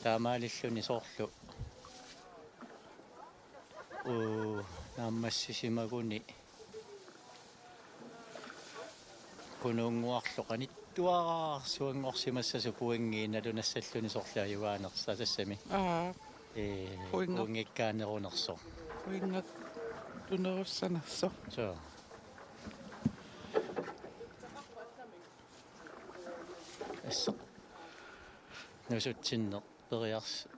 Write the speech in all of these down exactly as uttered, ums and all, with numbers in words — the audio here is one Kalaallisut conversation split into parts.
Taamaalilluni soorlu uu naammassisimaguni Kunuunnguarlu qanittuararsuanngorsimassasoq pointi nalunassalluni sorliajuaanersa tassami. Aa. Ee, pointi. Pointikkaanerunersoq. Pointikkaanerussanersoq. Soo. Asseq. Nusutsinneq periars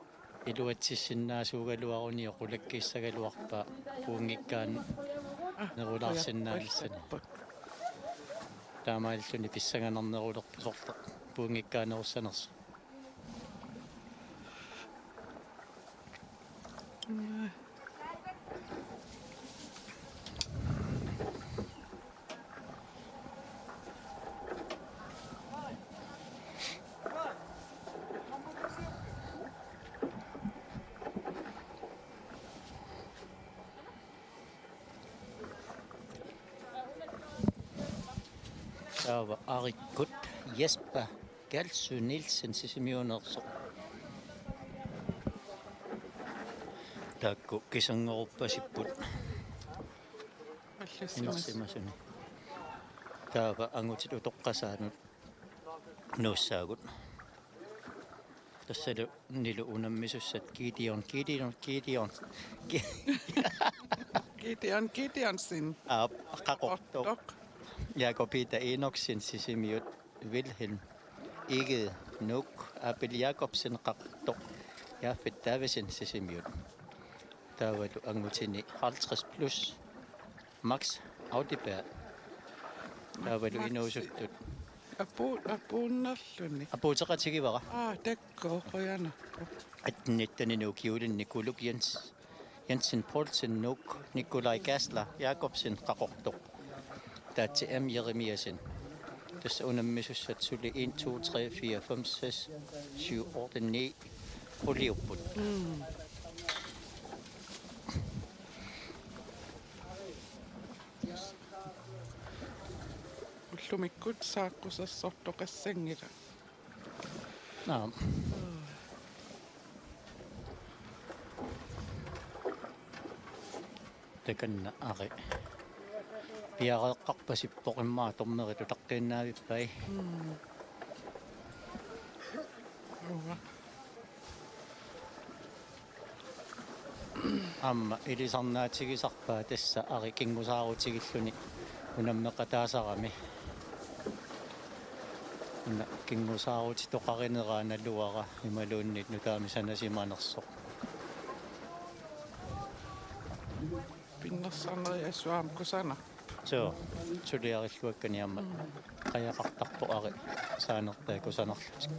iluatsissinnaasuugaluaruni oqulakkiissagaluarpaa pointikkaanerulaarsinnaanissani. Taamaalilluni pissanganarnerulerpoq sorleq pointikkaanerussanersoq. Taava Arikkut Jesper Galsø Nielsen Sisimiuneersoq. Taakku kisanngoruppasipput. Allassimas. Inersimasuni. Taava angutit utoqqasaannut nuussaagut. Tassalu nilu unammisussat Gideon, Gideon, Gideon. Gi- Gideon Gideonsen. Aap, Qaqortoq. Qaqortoq. Jakob Peter Enoksen Sisimiut, Vilhelm Egede Nuuk, Abel Jakobsen Qaqortoq, Jafet Davidsen Sisimiut. Taavalu angutini halvtreds plus Max Audiberg. Taavalu Maxi. Inuusuttut. Apu-, apuunnerluni. Apuuteqatigivara. Aa, takkoo, qujanarpoq. Atten nitten-ini ukiulinni Kuluk Jens, Jensen Poulsen Nuuk, Nikolaj Geisler Jakobsen Qaqortoq. Taatsi M. Jeremiassen. Tassa unammisussat suli en, to, tre, fire, fem, seks, syv, otte, ni quliupput. Mm. Ullumikkut saaqqusersortoqassanngilaq. Naam. Takanna Ari. Piareeqqarpasippoq immaqa dommerit utaqqiinnaavippai. Mm. Uanga. Aamma ilisarnaatigisarpaa tassa Ari kinngusaarutigilluni unammeqataasarami. Una kinngusaarutitoqarineraa naluara imaluunniit nutaamik sanasimanersoq. Pinnersarneri assut aamma kusanarput. Soo, suliarilluakkani aamma. Mm. Qajaqartarpoq Ari saanertai kusanarlutik.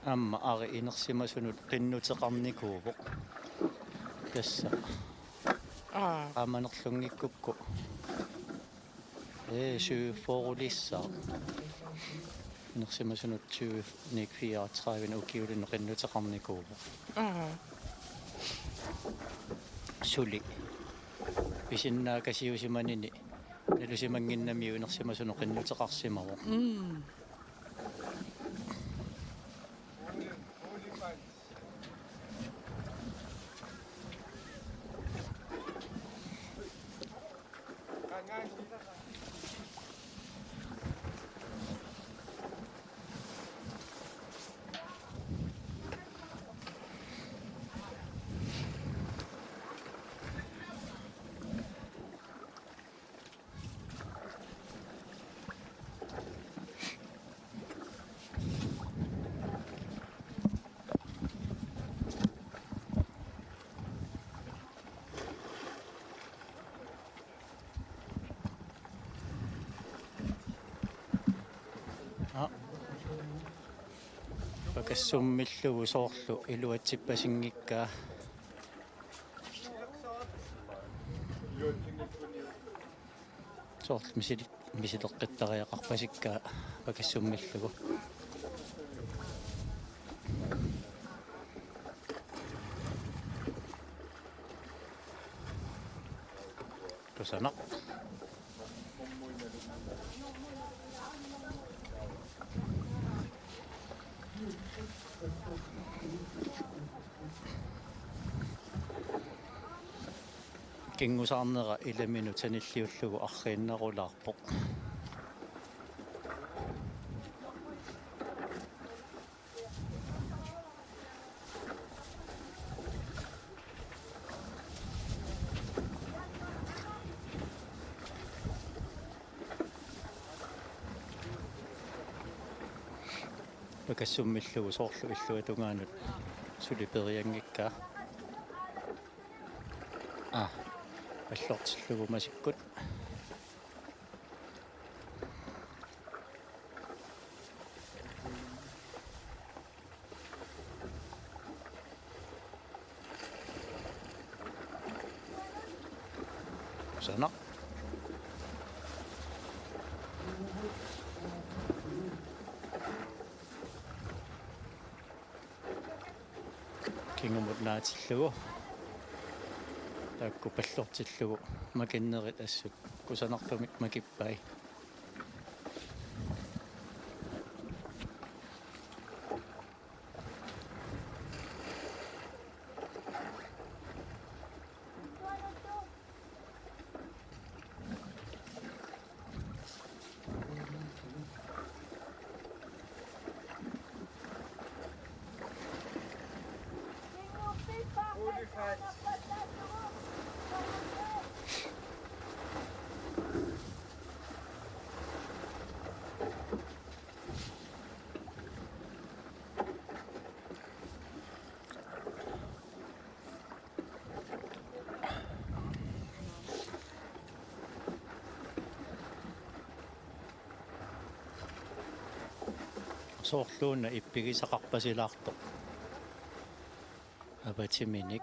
Aamma Ari inersimasunut qinnuteqarnikuuvoq. Tassa. Aa. Qaamanerlunngikkukku. Ee, syvogfyrrelissaaq. Inersimasunut tyve-nik fireogtredive ukiulinni qinnuteqarnikuuvoq. Aa. Suli. Pisinnaakasiusimanini nalusimannginnamiuk inersimasunut qinnuteqarsimavoq. Mm. Aa. Pakassummillugu soorlu iluatsippasinngikkaa. Soorlu misili-, misileqqittariaqarpasikka pakassummillugu. Kusanaq. Kingusaarnera ilaminut sanilliullugu arriinnerulaarpoq. Pakassummillugu soorlu illuatungaanut suli perianngikkaa. Aa, allortillugu masikkut. Kusanaq. Kingumut naatillugu. Taakku pallortillugu makinnerit assut kusanartumik makippai. Soorluuna ippigisaqarpasilaartoq. Avatiminik.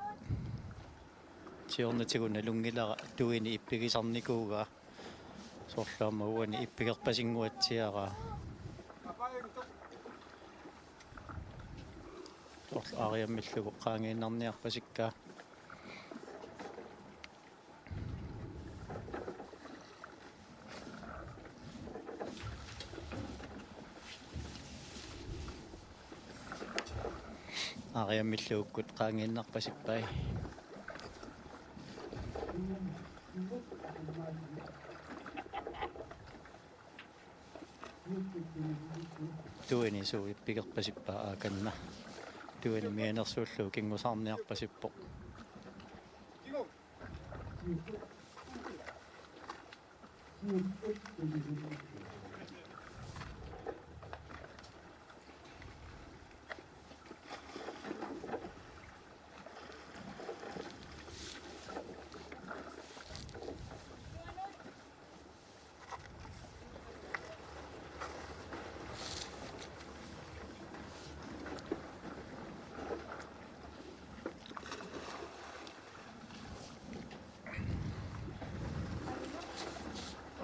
Siornatigut nalunngilara tuini ippigisarnikuugaa. Soorlu aamma uani ippigerpasinnguatsiaraa. Soorlu aariammillugu qaangiinnarniarpasikkaa. Aariammilluukkut qaangiinnarpasippai. Tuini suut ippigerpasippaa aakanna. Tuini mianersuullugu kingusaarniarpasippoq.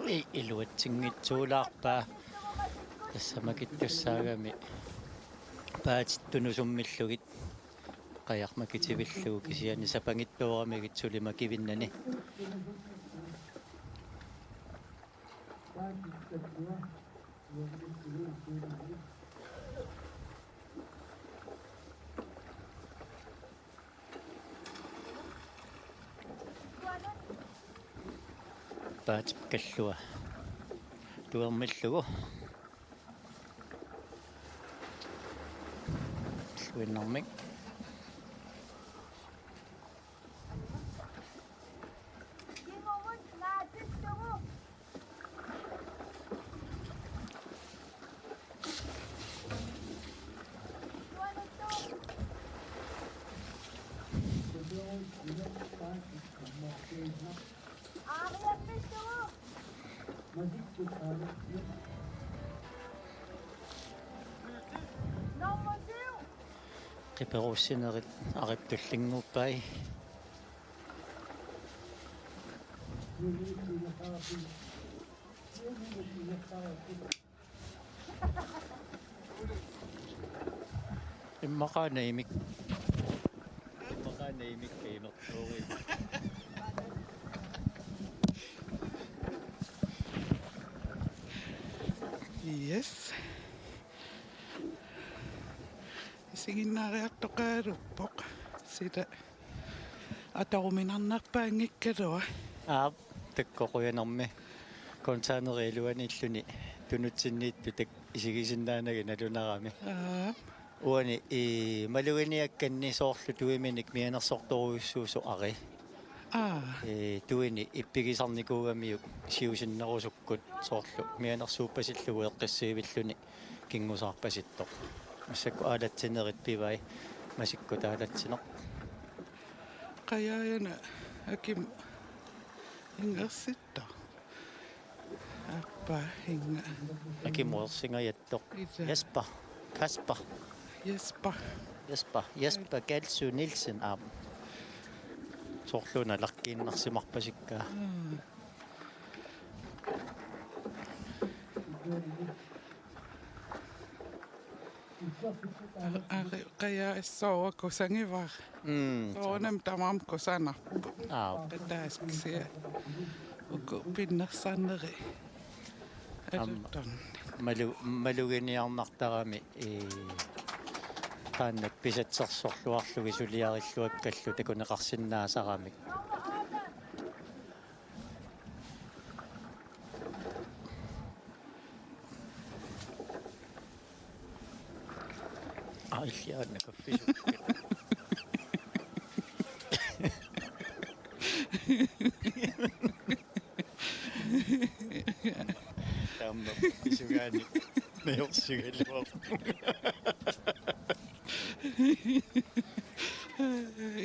Ii, iluatsinngitsuulaarpaa. Tassa makittussaagami paatittunut summillugit. Qajaq makitivillugu kisianni sapangittuaramigit suli makivinnani. Paatip kallua tuermillugu. Illuinnarmik. Qiperuussinerit arip tullinnguuppai. Immaqaana imik. Immaqaana imik imertuuri. Yes. Isiginnaariartoqaruppoq. Sila atoruminarnerpaanngikkaluaq. Aap, takkoqujanarmi. Containeri iluaniilluni tunutsinniittutak isigisinnaanagit nalunarami. Aap. Uani i maluginiakkanni soorlu tuiminik mianersortorujussuusoq ari. Aa. Ee, tuini ippigisarnikuugamiuk siusinnerusukkut soorlu mianersuuppasillugu eqqissiivilluni kingusaarpasittoq. Massakkut aalatsinerit pivai, masikkut aalatsineq. Qajaajana akim ingersittoq. Aappaa inga. Akimut ersingajattoq. Ila. Jesper. Kasper. Jesper. Jesper. Jesper Gelsø Nielsen aap. Soorluuna lakkiinnarsimarpasikkaa. Mm. Ari, qajaa issoorua kusagivara. Mm. Soorunami tamarmik kusanarput. Aap. Ataaseq kisianni uku pinnersarneri. Aamma. Alutorni. Malu-, maluginiarnartarami, ee, qaannat pisatsersorluarlugit suliarilluakkallu takuneqarsinnaasaramik. Aa, illiaanna kaffisukka. Taamma pisugaani najorsigaluarpoq.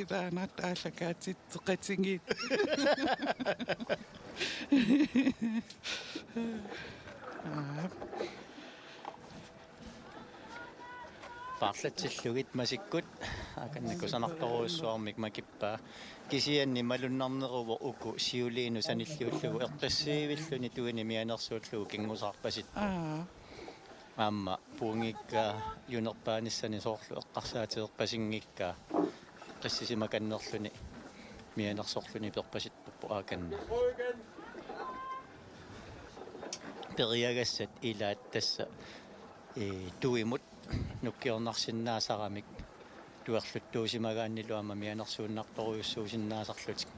Ilaanat aallakaatitseqatigiit. Aa. Paarlatsillugit masikkut. Aakanna kusanartorujussuarmik makippaa. Kisianni malunnarneruvoq uku siuliinut sanilliullugu eqqissiivilluni tuini mianersuullugu kingusaarpasit. Aa. Aamma puunngikkaa junerpaanissani soorlu eqqarsaatigerpasinngikkaa eqqissisimakannerluni mianersorluni perpasittorpoq aakanna. Periagassat ilaat tassa, ee, tuimut nukkiornarsinnaasaramik tuerluttuusimagaannilu aamma mianersuinnartorujussuusinnaasarlutik.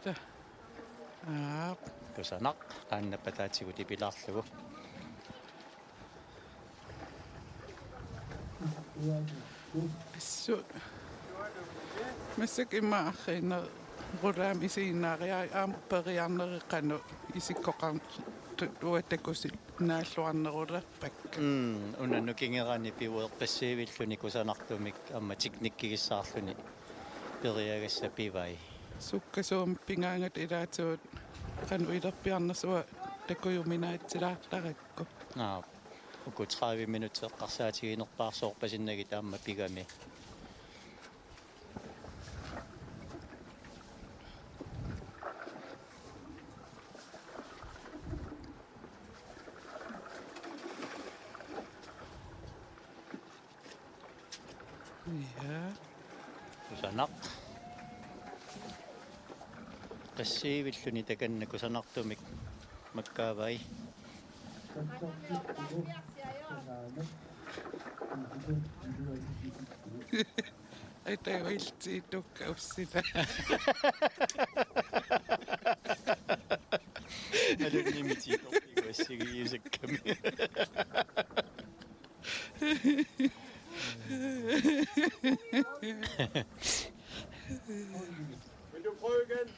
Taa. Aap. Kusanaq, qaannap ataatigut ipilaarlugu. Assut. Massakkut immaqa arriinnerulaamik isiginnaariarit aamma periarnerit qanoq isikkoqartut uanga takusinnaalluarnerulerpakka. Mm, una nukingerani pivoq eqqissiivilluni kusanartumik aamma teknikkigissaarluni periagassat pivai. Sukkasuumik pigaangata ilaatigut qanoq ilerpiarnersoq uanga takujuminaatsilaartarakku. Aap. Uku tredive minutsit eqqarsaatiginerpaarsoorpasinnagit aamma pigami. Ja. Kusanaq. Eqqissiivilluni takanna kusanartumik makkaavai. Ai, taava iltiitukka ussila. Alunnimi tiitortigu assigiiusakkami. Vil du prøve igen?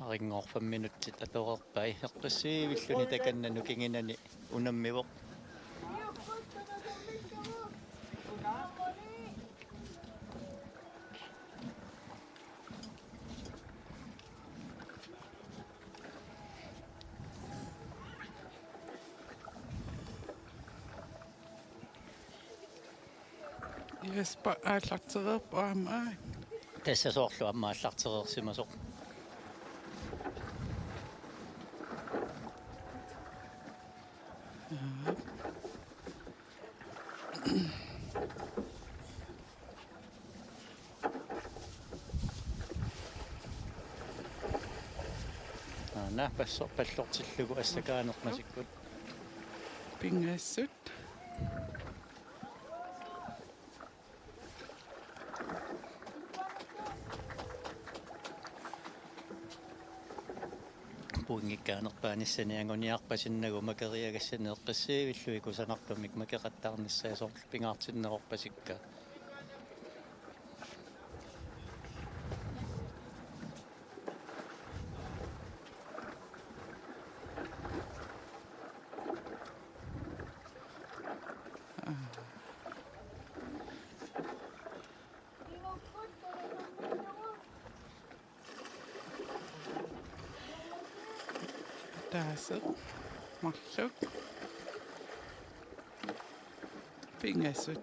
Arinngorfam minutsit atoreerpai. Eqqissiivilluni takanna nukinginani unammivoq. Jesper aallartereerpoq aamma, aa. Tassa soorlu aamma aallartereersimasoq. Aana, passoq pallortillugu assakaaneq masikkut. Pingasut. Pointikkaanerpaanissani anguniarpasinnagu makeriagassanik eqqissiivillugit kusanartumik makeqattaarnissaat soorlu pingaartinneqarpasikka. Ataaseq marluk pingasut.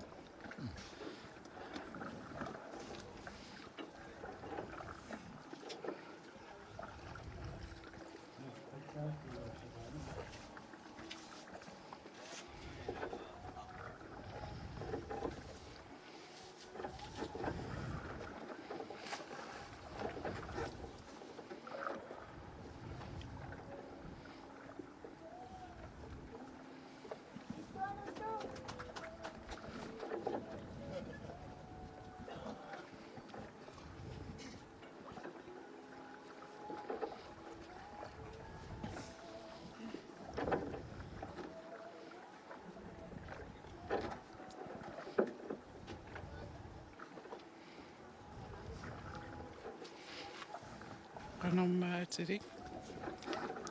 Qanormaa atilik?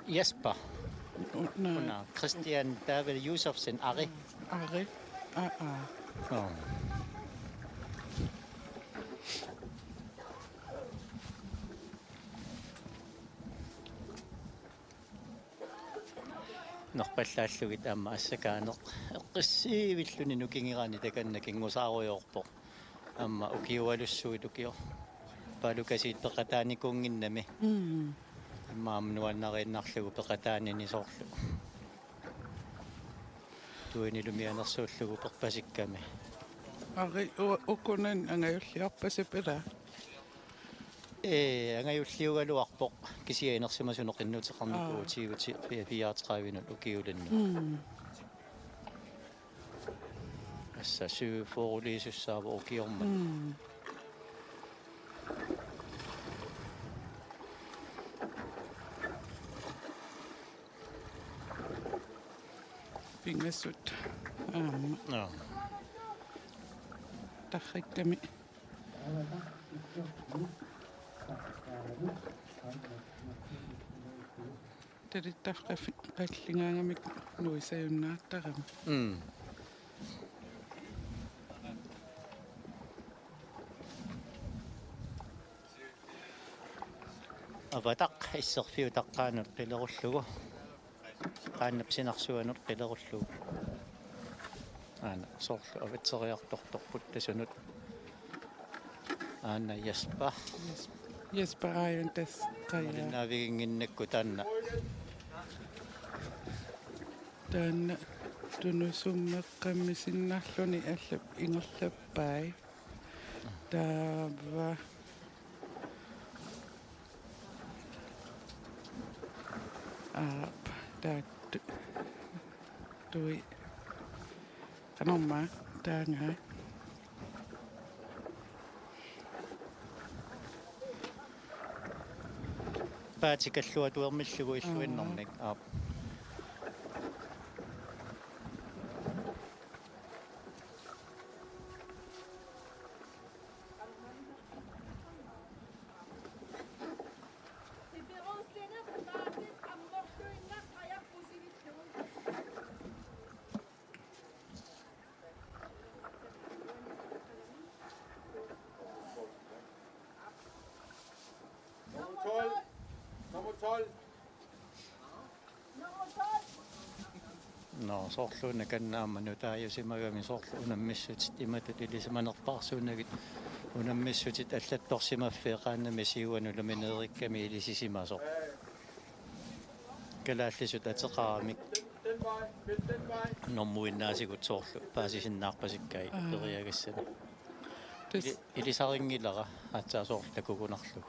Jesper. Una. Una Christian David Josefsen, Ari. Ari. Aa, aa. Nå. Norpallaallugit aamma assakaaneq eqqissiivilluni nukingerani takanna kinngusaarujoorpoq. Aamma ukiualussuit ukioq. Paalukasiit peqataanikuunnginnami. Mm. Immaqa aamma nuannariinnarlugu peqataanini soorlu. Tuinilu mianersuullugu perpasikkami. Ari, u-, ukunani angajulliorpasippoq ilaa? Ee, angajulliugaluarpoq kisianni inersimasunik qinnuteqarnikuuvoq. Aa. Tyve ti-, fire-, fireogtredive-nut ukiulinnut. Mm. Tassa syvogfyrre-liisussaavoq ukiormat. Mm. Pingasut aamma. Nå. Tarrikkami. Talittarfik qallingaangamik nuisajunnaartarami. Mm. Avataq isserfiutaqqaanut qilerullugu. Qaannap sinarsuanut qilerullugu. Aana soorlu avatseriartortorput tasunut. Aana Jesper. Jes-, Jesper aajuna tassa qajaa. Malinnaaviginnginnakku taanna. Taanna tunusummeqqammisinnarluni allap ingerlappai. Taava. Aap, taattu. Tui. Qanormaa, taangaa. Paatikalluatuermillugu illuinnarnik. Aap. Nummer tolv. Nummer tolv. No, soorlu una kanna aamma nutaajusimagami soorlu unammissutit imatut ilisimanerpaarsuunagit unammissutit allattorsimaffii qaannami siuanut lumineerikkami ilisisimasoq. Kalaallisut ateqaramik normuinnaasigut soorlu paasisinnaarpasikkai. Aa. Periagassanik. Tassa. Ili-, ilisarinngilara aatsaat soorlu takugunarlugu.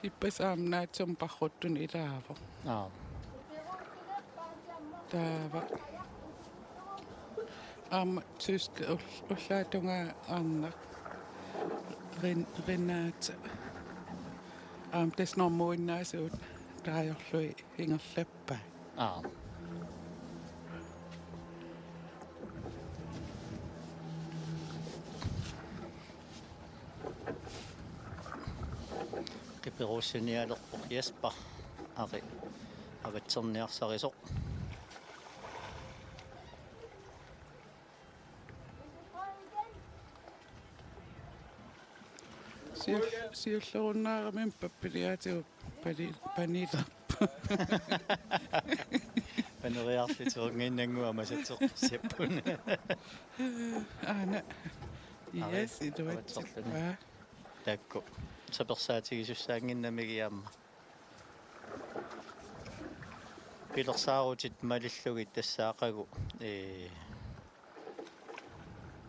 Ippassaq aamma naatsumik parruttunik ilaavoq. Aap. Taava. Aamma tysk ul-, ullaatungaa arnaq. Ren-, Renate. Aamma tassa normuinnaasugut taajorlugit ingerlappai. Aap. Qiperuussinialerpoq Jesper. Ari. Avatserniarsarisoq. Siul-, siullerunnaarami pappiliaatigut pani-, panilerpoq. Paneriarlutik erngiinnannguaq masatseqqissiapput. Aana. Ari, yes, iluatsippaa. Avatserluni. Taakku. Sapersaatigisussaannginnamigit aamma. Pilersaarutit malillugit tassa aqagu, ee,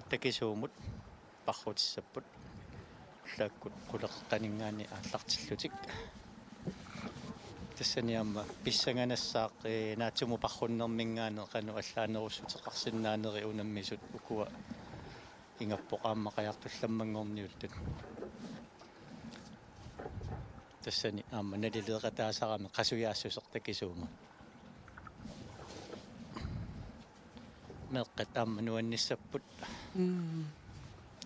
takisuumut parrutissapput. Ullaakkut quleqeqqaninngaanniit aallartillutik. Tassani aamma pissanganassaaq, ee, naatsumut parrunnerminngaanniit qanoq allaanerussuteqarsinnaaneri unammisut ukua ingappoq aamma qajartullammanngorniuttut. Tassani aamma nalileeqataasarami qasujaassuseq takisuumut. Meeqqat aamma nuannissapput. Mm.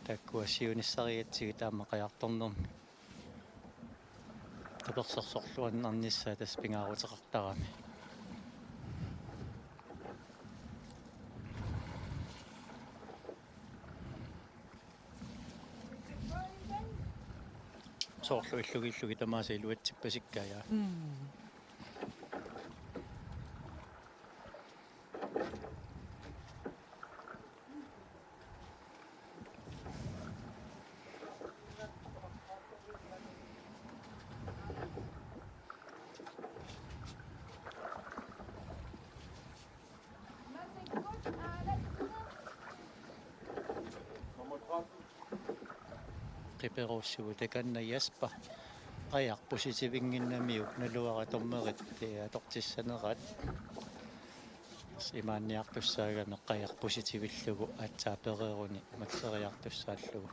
Taakkua siunissarigatsigit aamma qajartornermi. Tapersersorluarnissaa tassa pingaaruteqartarami. Soorlu illugillugit tamaasa iluatsippasikkai, aa. Mm. Qiperuussivugut takanna Jasper. Qajaq positivinnginnamiuk naluara dommerit, ee, atortissaneraat. Imaanniartussaagami qajaq positivillugu aatsaat pereeruni makseriartussaallugu.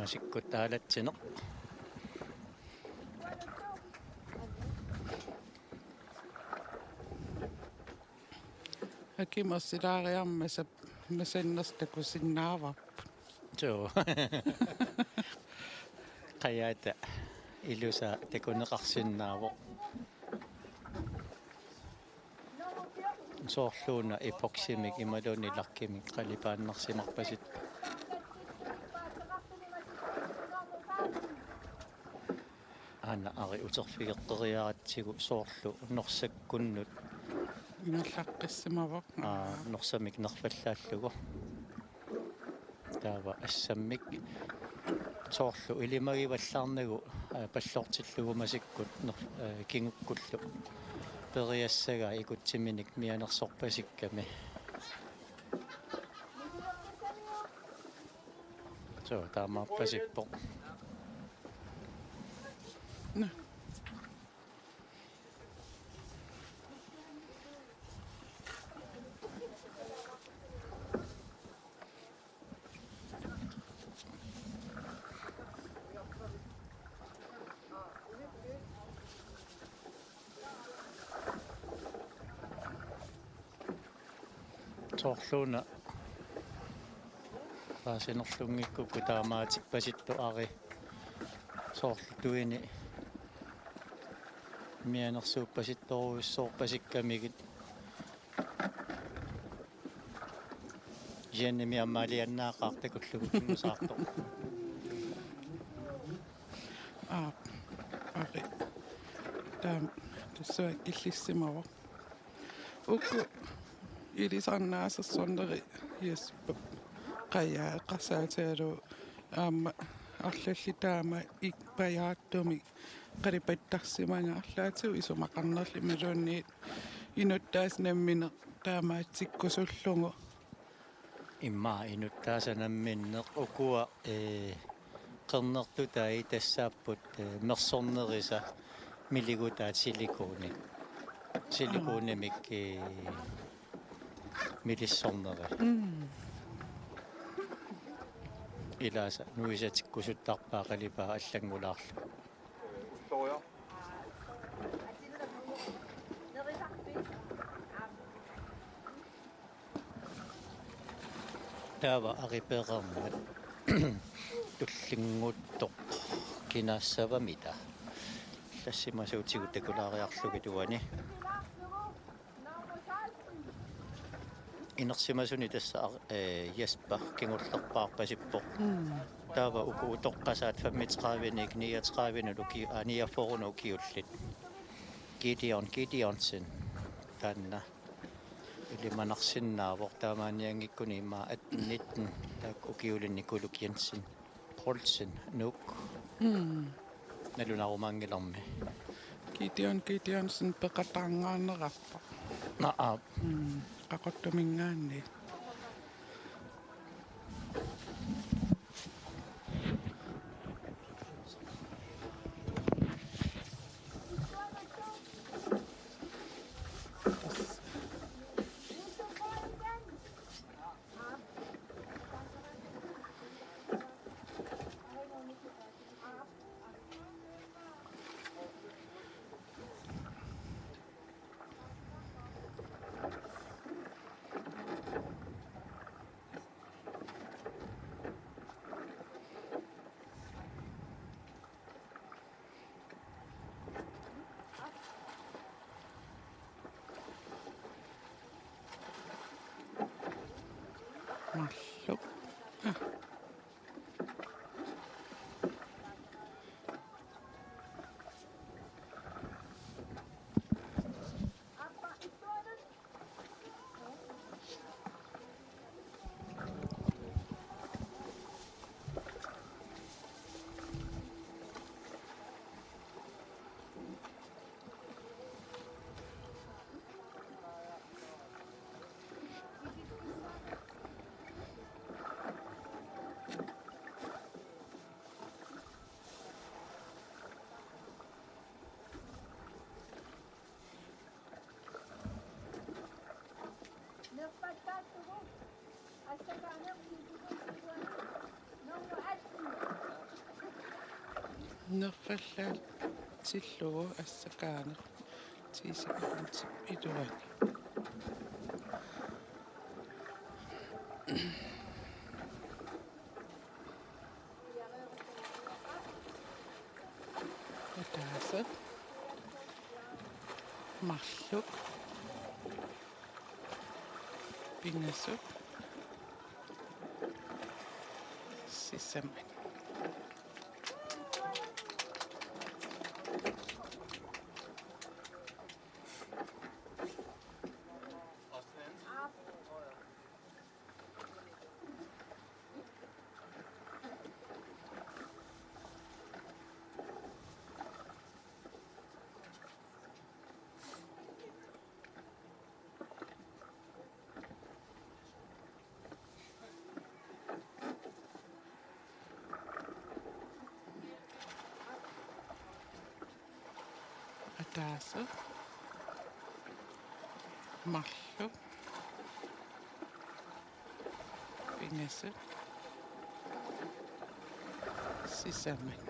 Masikkut aalatsineq. Akimut ersilaariarmat masap-, masannersoq takusinnaavarput. Suu. Qajaata ilusaa takuneqarsinnaavoq. Soorluuna epoksimik imaluunniit lakkimik qalipaannarsimarpasippoq. Aana Ari uterfigeqqeriaratsigu soorlu norsakkunnut. Ingerlaqqissimavoq. Aa, norsamik nerfallaallugu. Taava assammik soorlu ilimagivallaarnagu, aa, pallortillugu masikkut ner-, aa, kingukkullu. Periassagaa ikutsiminik mianersorpasikkami. Suu, taamaappasippoq. Nå. Soorluuna paasinerlunngikkukku taamaatippasittoq Ari. Soorlu tuini Mianersuuppasittorujussuorpasikkamigit. Jenny miammaaliannaaqaaq takullugu kingusaartoq. Aap. Ari. Taam. Tassuaq killissimavoq. Uku ilisarnaasersorneri Jesper qajaa eqqarsaatigalugu aamma arlallit taama ippajaartumik qalipattarsimangaarlaatigut isumaqarnerli imaluunniit inuttaasa nammineq taamaatsikkusullugu. Immaqa inuttaasa namminneq ukua, ee, qernertutai tassaapput, ee, mersornerisa miligutaat silikoni. Silikonimik, ee, milissorneri. Mm. Ilaasa nuisatikkusuttarpaa qalipaa allanngulaarlugu. Taava aripeqarmat tullinnguuttoq kinaassavamita. Tassimasuutigut takulaariarlugit uani. Inersimasuni tassa ar-, ee, Jesper kingullerpaarpasippoq. Mm. Taava uku utoqqasaat femogtredive-nik niogtredive-nut uki-, aa, niogfyrre-nut ukiullit. Gideon Gideonsen taanna ilimanarsinnaavoq taamaanianngikkuni immaqa atten nitten taakku ukiulinni Kuluk Jensen. Poulsen, Nuuk. Mm. Nalunarumaanngilarmi. Gideon Gideonsen peqataanngaannerarpoq. Naa, aap. Mm. Qaqortuminngaanniit. Marluk. Ah. Nerfallaatillugu assakaaneq ti sekundit iluani. Ataaseq. Marluk. Pingasut. Sisamat. Ataaseq. Marluk. Pingasut. Sisamat.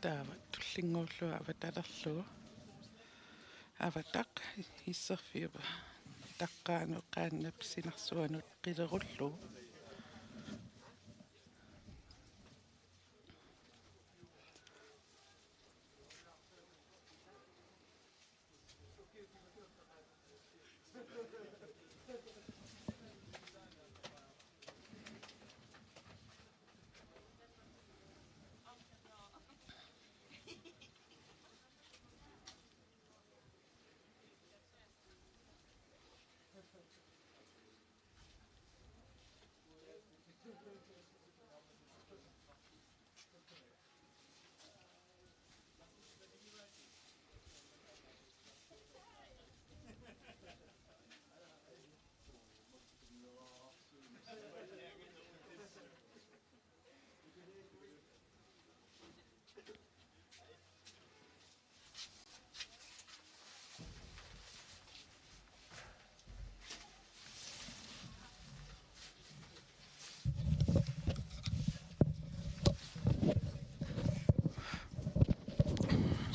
Taava tullinnguullugu avatalerlugu. Avataq isserfiup taqqaanut qaannap sinarsuanut qilerullugu.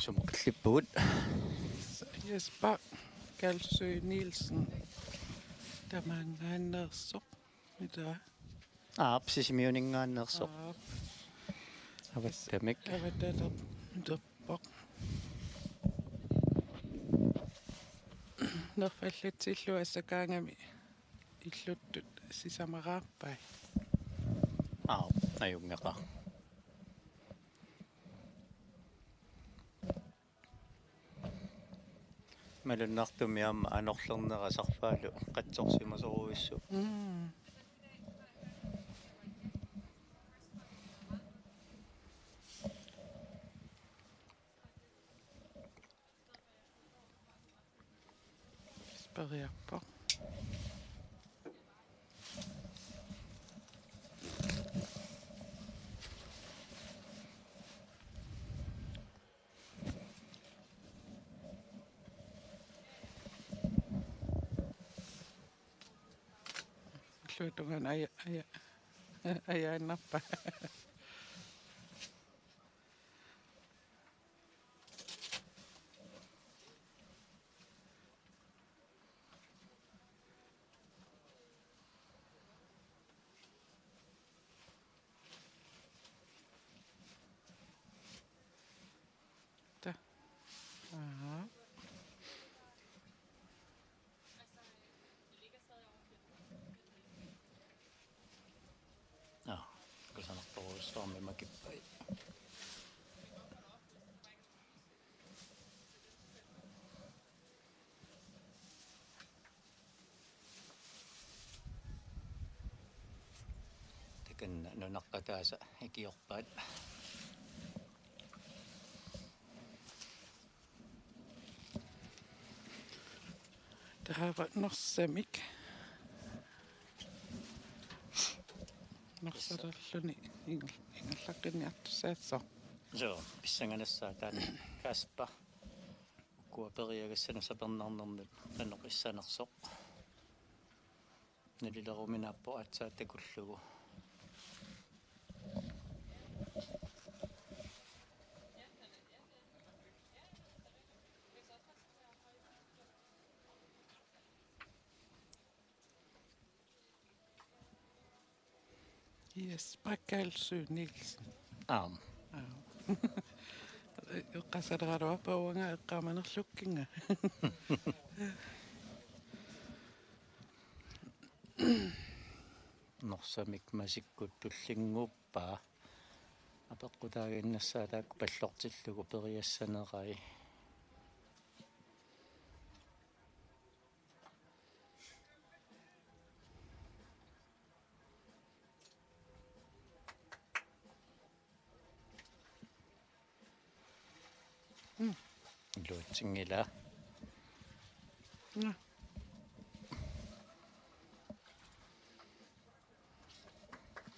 Sumut killippugut? Jesper Kalsø Nielsen. Tamaanngaanneersoq. Ila. Aap, Sisimiuninngaanneersoq. Aap. Avattamik. Avatalerpoq. Nerfallatsillu assakaangami illuttut sisamaraarpai. Aap, ajunngeqaaq. Malunnartumik aamma anorlernera sarfaalu qatsorsimasorujussuuvoq. Mm. Speriarpoq. Illuatungaanut aja-, aja-, ajaannarpa. Ta. Aha. Aa, kusanartorujussuarmik makippai. Takanna nunaqqataasa ikiorpaat. Taava Norsamik. Norsalerluni ing-, ingerlaqqinniartussaassaaq. Suu, pissanganassaaq taanna Kasper. Ukua periagassanut sapernarnernut qanoq issanersoq. Nalileruminaappoq aatsaat takullugu. Jesper Kalsø Nielsen. Aam. Aam. Eqqaasaleraluarpunga eqqaamanerlukkinnga. Norsamik masikkut tullinnguuppaa. Apeqqutaaginnassaaq taakku pallortillugu periassanerai. Mm. Iluatsinngilaa. Nå.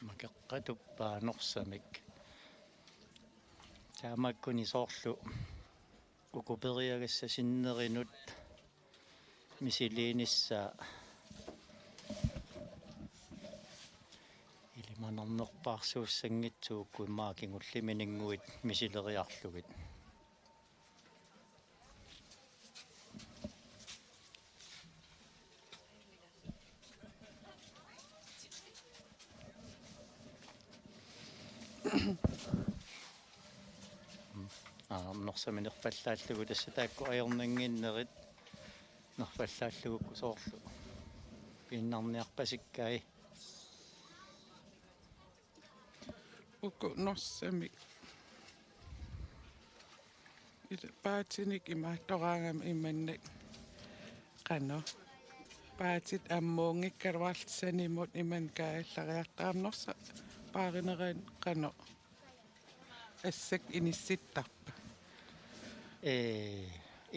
Makeqqatuppaa Norsamik. Taamaakkuni soorlu uku periagassat sinnerinut misiliinissaa. Ilima Anarnerpaarsuussanngitsoq uku immaqa kingulliminninnguit misileriarlugit. Aa, norsami nerfallaallugu tassa taakku ajornannginnerit nerfallaallugu soorlu piinnarniarpasikkai. Uku norsami. Ila paatinik imaattoraangama imannak. Qanoq. Paatit ammuunngikkaluarlutik sanimut imannak kaajallariartarami, norsaq paarinerani qanoq. Assakka inissittarpa? Ee,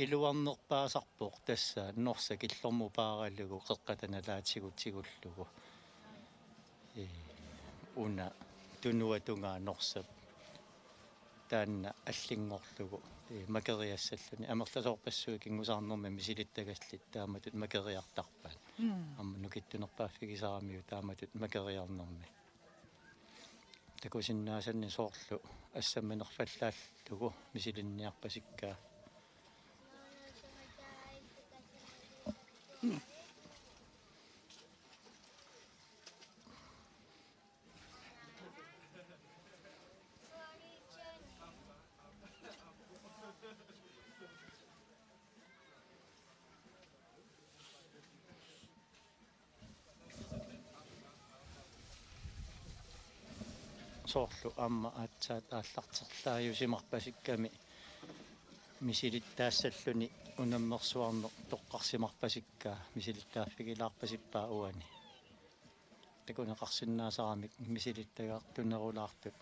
iluarnerpaasarpoq tassa norsaq killormut paaralugu qeqqata nalaatigut tigullugu. Ee, una tunuatungaa norsap taanna allinngorlugu, ee, makeriassalluni. Amerlasoorpassuit kingusarnermi misilittagallit taamatut makeriartarpaat. Mm. Aamma nukittunerpaaffigisaramiuk taamatut makeriarnermi. Takusinnaasanni soorlu assammi nerfallaallugu misilinniarpasikkaa. Soorlu aamma aatsaat aallarterlaajusimarpasikkami misilittaassalluni unammersuarneq toqqarsimarpasikkaa, misilittaaffigilaarpasippaa uani. Takuneqarsinnaasaramik misilittagartunerulaartut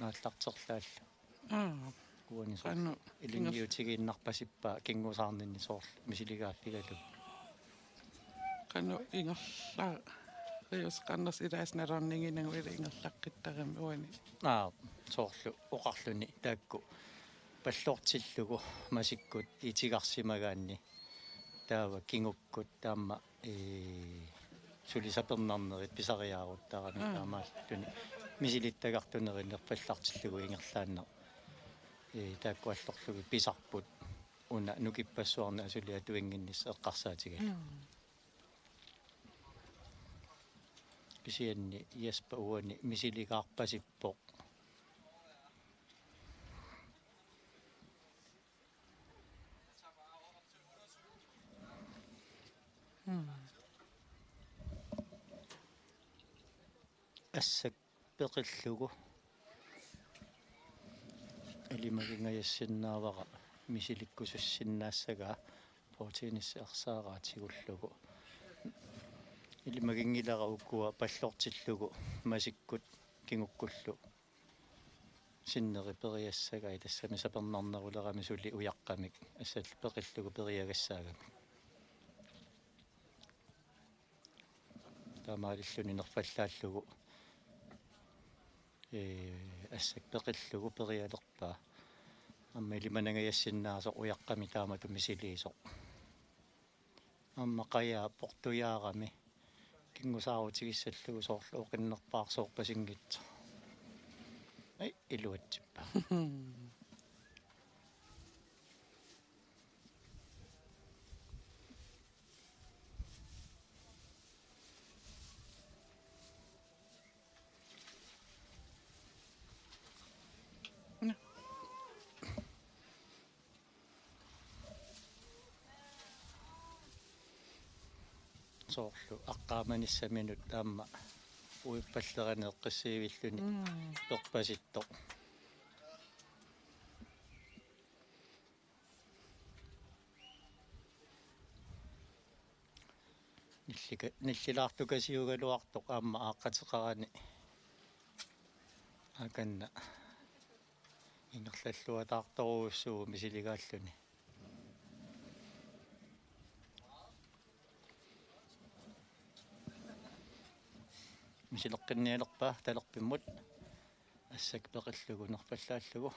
aallarterlaallu. Aa. Uani soorlu. Qanoq ilinniutigiinnarpasippaa kingusaarninni soorlu misiligaaffigalugu. Qanoq ingerla-, rius qannas ilaas nalorninginagu ila ingerlaqqittarami uani. Aa, soorlu oqarluni taakku pallortillugu masikkut itigarsimagaanni taava kingukkut taama, ee, suli sapernarnerit pisariaaruttarami. Mm. Taamaalluni misilittagartunerit nerfallartillugu ingerlaannaq. Ee, taakku allorlugit pisarput una nukippassuarni asuli atuinnginnissaq eqqarsaatigalugu. Mm. Kisianni Jesper uani misiligaarpasippoq. Mm. Assak peqillugu. Ilimaginngajassinnaavara misilikkusussinnaassagaa bordtennisip ersaaraa tigullugu. Ilimaginngilara ukua pallortillugu masikkut kingukkullu sinneri periassagai, tassami sapernarnerulerami suli ujaqqamik assallu peqillugu periagassaagamik. Taamaalilluni nerfallaallugu, ee, assak peqillugu perialerpaa. Aamma ilimanangajassinnaasoq ujaqqami taamatut misiliisoq. Aamma qajaa portujaarami kingusaarutigissallugu soorlu oqinnerpaarsoorpasinngitsoq. Ai, iluatsippa. Soorlu aqqaamanissaminut aamma uippallerani eqqissiivilluni. Mm. Perpasittoq. Nillika-, nillilaartukasiugaluartoq aamma aaqqateqarani. Akanna ingerlalluataartorujussuuvoq misiligaalluni. Misileqqinnialerpaa talerpimmut. Assak peqillugu nerfallaallugu.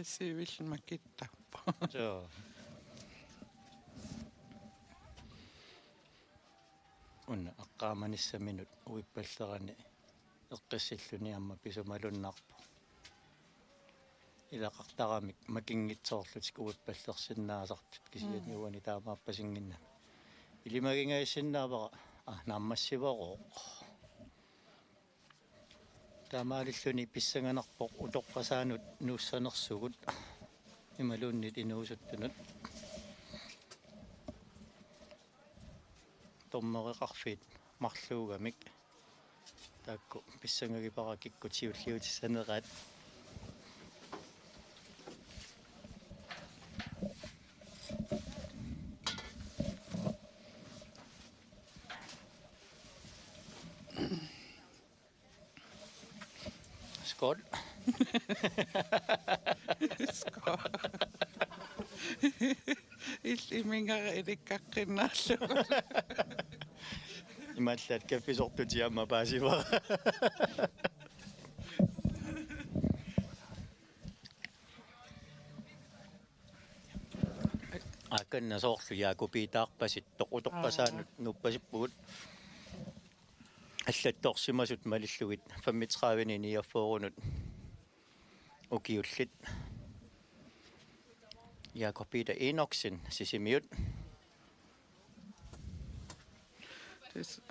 Sivillit makittarpoq. Joo. Una aqqaamanissaminut uippallerani eqqissilluni aamma pisumalunnarpoq. Ilaqartaramik makinngitsoorlutik uippallersinnaasartut kisianni Mm. uani taamaappasinngimmat. Ilimagingaassinnaavara, aa, naammassivarooq. Taamaalilluni pissanganarpoq utoqqasaanut nuussanersugut imaluunniit inuusuttunut. Dommereqarfiit marluugamik. Taakku pissangagipara kikkut siulliutissaneraat. Skål. Skål. Illit imingara ilikkaqqinnaarlugu. Imaallaat kaffisortutit aamma paasivara. Akanna soorlu Jakobiitaarpasittoq utoqqasaanut Aa. nuuppasippugut. Allattorsimasut malillugit femogtredive niogfyrrenut ukiullit. Jakob Peter Enoksen, Sisimiut. Tassa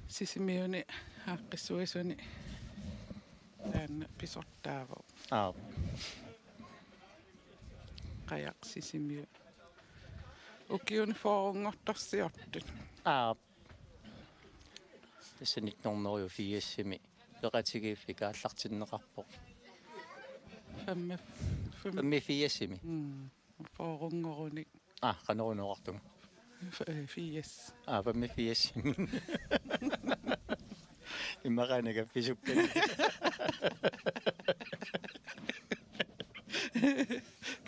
Sisimiuni aaqqissuisuni taanna pisortaavoq. Aap. Qajaq Sisimiut. Ukiuni fyrrenngortorsiortut. Aap. Tassa nitten hundrede og firsimi peqatigiiffik aallartinneqarpoq. Femme-, fem-, Femogfirsimi. Mm. Fyrrenngorunik. Aa, qanoruna oqartunga? F-, eh, firs. Aa, femogfirsimi. Immaqa una kaffiussukkanik.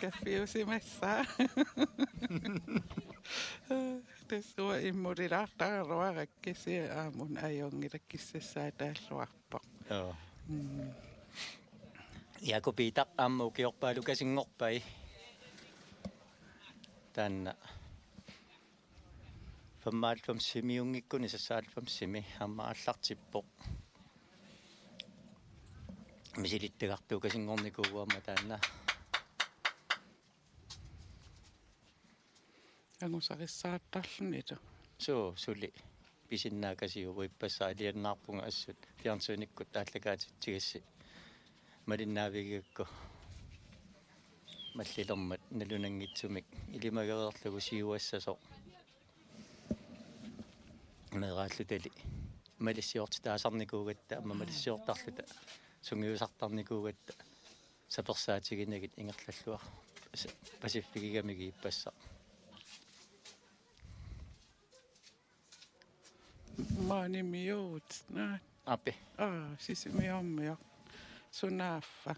Kaffiusimassaaq. Tassa uanga immulilaartaraluarakkit kisianni aamma una ajunngilaq kissassaataalluarpoq. Joo. Mm. Jakob Peter aamma ukiorpaalukasinngorpai. Taanna femoghalvfemsimiunngikkuni seksoghalvfemsimi aamma aallartippoq. Misilittagartuukasinngornikuuvoq aamma taanna. Angusarissaartarlunilu. Suu, suli pisinnaakasiuvoq ippassaq, alianaarpunga assut fjernsynikkut aallakaatitsigassi malinnaavigigakku. Mallilermat nalunanngitsumik ilimagereerlugu siuassasoq. Meeraallutali malissiortitaasarnikuugatta, aamma malissiortarluta sungiusartarnikuugatta sapersaatiginagit ingerlalluar-, s-, pasiffigigamigit ippassaq. Maanimiut, naa. Api. Aa, Sisimiormiut. Sunaaffa.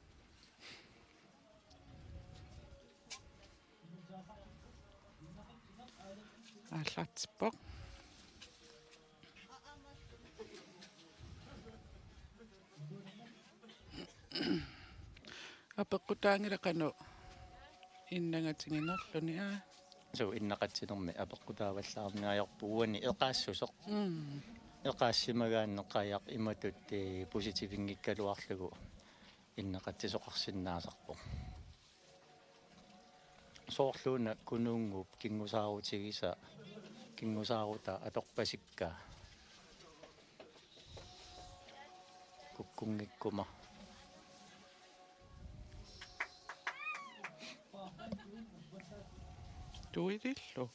Aallartippoq. Apeqqutaanngilaq qanoq innangatiginerluni, aa. Suu, innaqatsinermi apeqqutaavallaarneq ajorpoq uani eqaassuseq. Mm. Eqaassimagaanni qajaq imatut, eh, positivinngikkaluarlugu innaqatsisoqarsinnaasarpoq. Soorluuna Kunuunnguup kinngusaarutigisa-, kinngusaarutaa atorpasikkaa. Kukkunngikkuma. Tuilillu.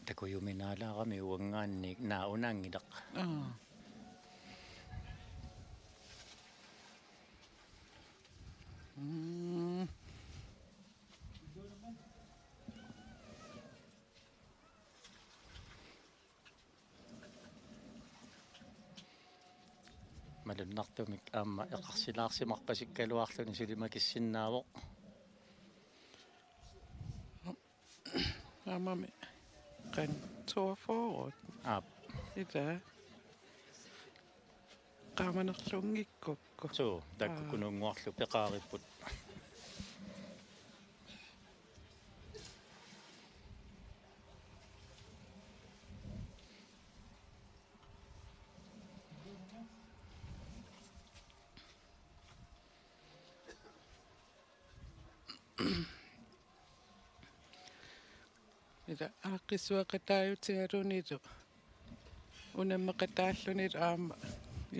Takujuminaalaarami uanngaanniit, naa, unaanngilaq. Aa. Mm. Malunnartumik aamma eqarsilaarsimarpasikkaluarluni suli makissinnaavoq. Aammami qanoq toogfyrre. Aap. Ila. Qaamanerlunngikkukku. taakku. Suu, taakku Aa. Kunuunnguarlu peqaaripput. Ila aaqqissueqataajutigalunilu unammeqataallunilu aamma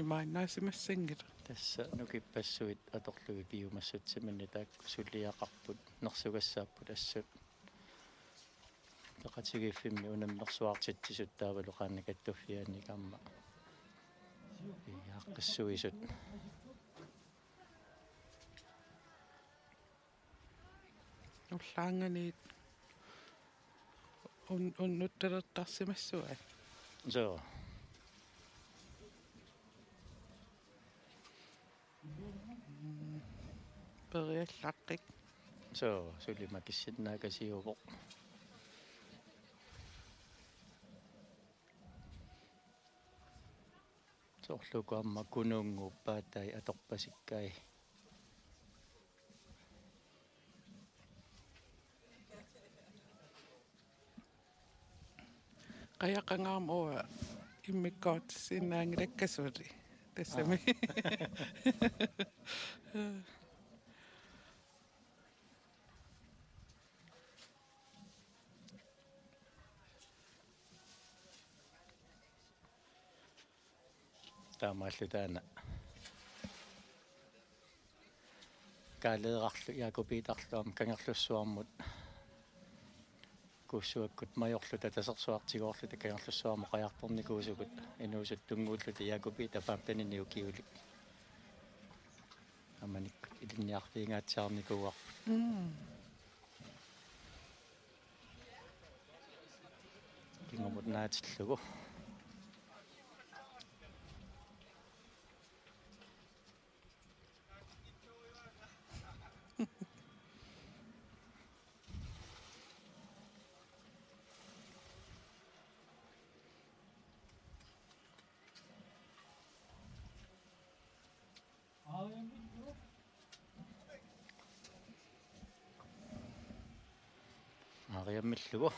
imaannaasimassanngilaq. Tassa nukippassuit atorlugit piumassutsiminnik taakku suliaqarput, nersugassaapput assut. Peqatigiiffimmi unammersuartitsisut taavalu Qaannat Kattuffiannik aamma. Aaqqissuisut. Ullaannganiit un-, unnuttalertarsimassuat. Suu. Mm. Periallaqqik. Suu, suli makissinnaakasiuvoq. Soorlu uku aamma Kunuunnguup paatai atorpasikkai. Qajaqangaarmat uanga immikkoortissinnaanngilakka suli. Tassami. Aa. Taamaallu taanna. Kaaleerarlu Jakob Peterlu aamma Kangerlussuarmut kuussuakkut majorluta tasersuartigoorluta Kangerlussuarmut qajartornikuusugut inuusuttunnguulluta Jakob Peter femtenini ukiulik. Aamma nikkut ilinniarfigingaatsiarnikuuarput. Mm. Kingumut naatillugu. Aariammillugu.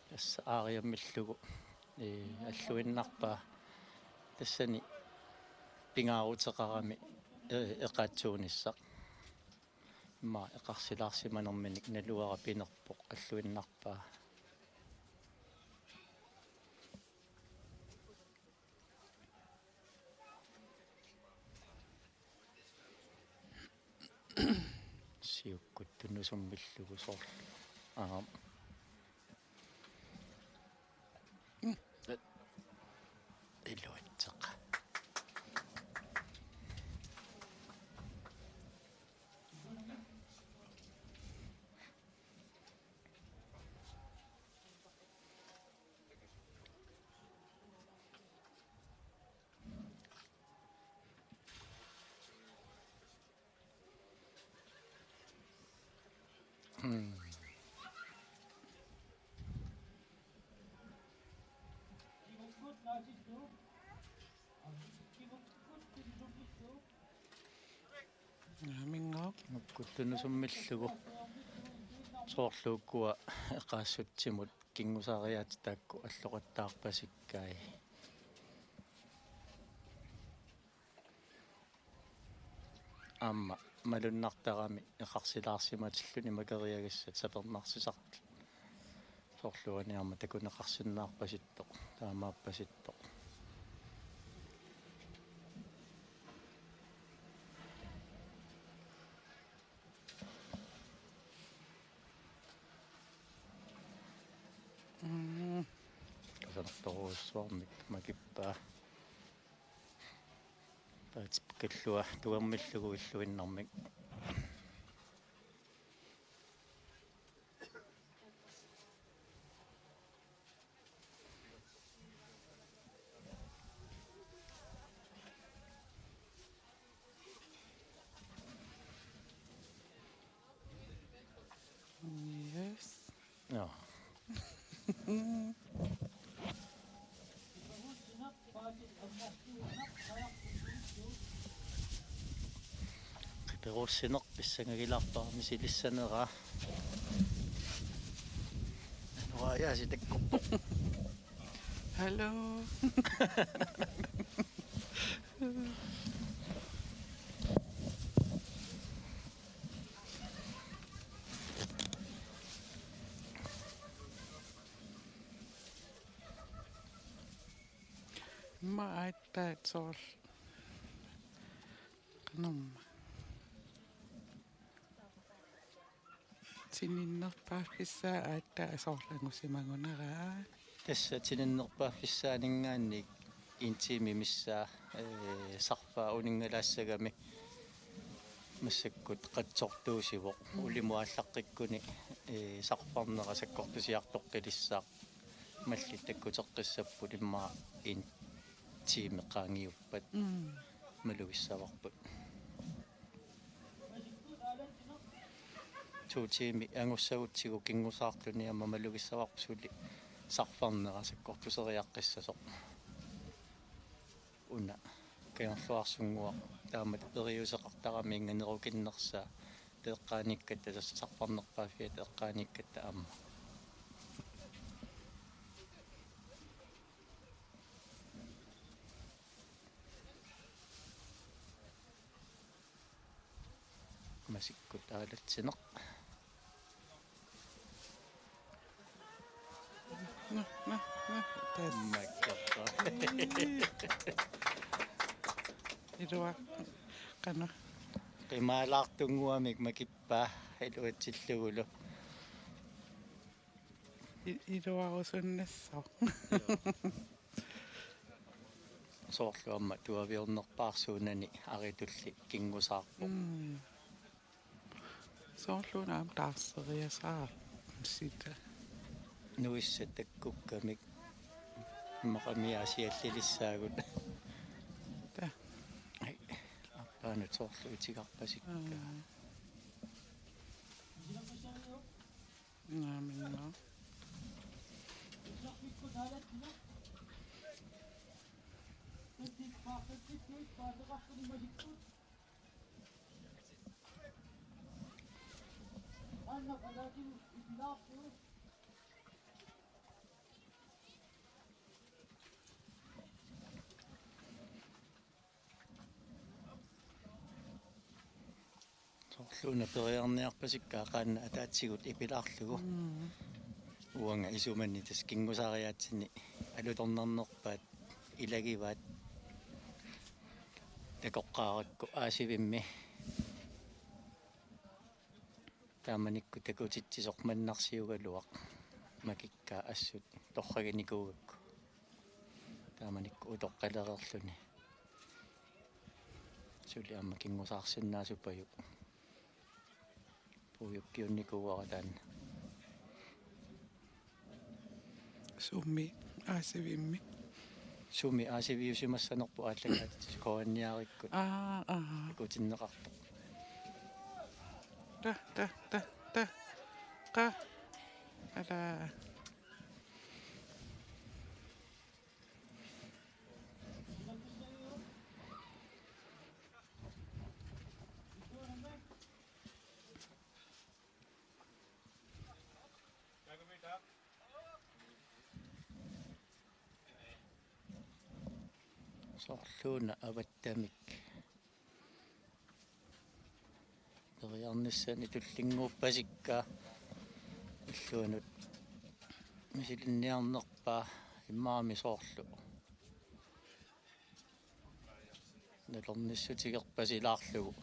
Tassa aariammillugu. Ee, alluinnarpaa tassani pingaaruteqarami, ee, eqaatsuunissaq. Immaqa eqarsilaarsimanerminik naluara pinerpoq alluinnarpaa. Siukkut tunusummillugu soorlu. Aap. Mm. Iluatseq. Hmm. Naaminggaaq. Siukkut tunusummillugu. Soorlu ukua eqaassutsimut kinngusariaatsit taakku alloqattaarpasikkai. Aamma malunnartarami eqarsilaarsimatilluni makeriagassat sapernarsisartut. Soorlu uani aamma takuneqarsinnaarpasittoq, taamaappasittoq. Mm. Kusanartorujussuarmik makippaa. Paatip kallua tuermillugu illuinnarmik. Yes. Joo. Peruussineq pissangagilaarpara misilissanera. Anuajaasi takkorpoq. Hallo. Immaqa aatsaat soorlu qanormaa tininnerpaaffissaa aatsaat soorlu angusimagunarpaa. Tassa tininnerpaaffissaaninngaanniit en time missaa, ee, sarfaa uningalaassagami massakkut qatsortuusivoq. Mm. Ulimut aallaqqikkuni, ee, sarfarnera sakkortusiartoqqilissaaq. Mallit takkuteqqissapput immaqa en time qaangiuppat. Mm. Malugissavarput. To time angussagutsigu kingusaarluni aamma malugissavarput suli sarfarnera sakkortuseriaqqissasoq. Una Kangerluarsunnguaq taamatut periuseqartaraminnga nerukinnersaa, eqqaaniikkatta tassa sarfarnerpaaffiata eqqaaniikkatta aamma. Masikkut aalatsineq. Nå, nå, nå. Tassa. Makkerpa. Ilua. Qanoq. Qimaalaartunnguamik makippaa iluatsillugulu. I-, iluarusunnassaaq. Soorlu aamma tuaviornerpaarsuunani aritulli kingusaarpoq. Mm. Soorlu una aamma taarseriasaarpoq sita. Nuissat takkukkamik immaqami aasiallilissaagut. Taa. Ai, aappaanut soorlu utigarpasikka. Aa. Naamik. Soorlu una periarniarpasikka qaannat ataatsigut ipilaarlugu. Mm. Uanga isumanni tassa kingusaariaatsinni alutornarnerpaat ilagivaat takoqqaarakku Aasivimmi. Taamanikkut takutitsisoq mannarsiugaluaq makikkaa assut torraginikuugakku. Taamanikkut utoqqalereerluni. Suli aamma kingusaarsinnaasupajuk. Puujukkiunnikuuara taanna. Sumi Aasivimmi. Sumi aasiviusimassanerput aallakaatitsi koanniarikkut. Aa, aa. Takutinneqartoq. Ta, ta, ta, ta. Qa. Ala. Soorlu una avattamik. Periarnissani tullinnguuppasikka illuanut misilinniarnerpaa imaami soorlu. Nalornissutigerpasilaarlugu.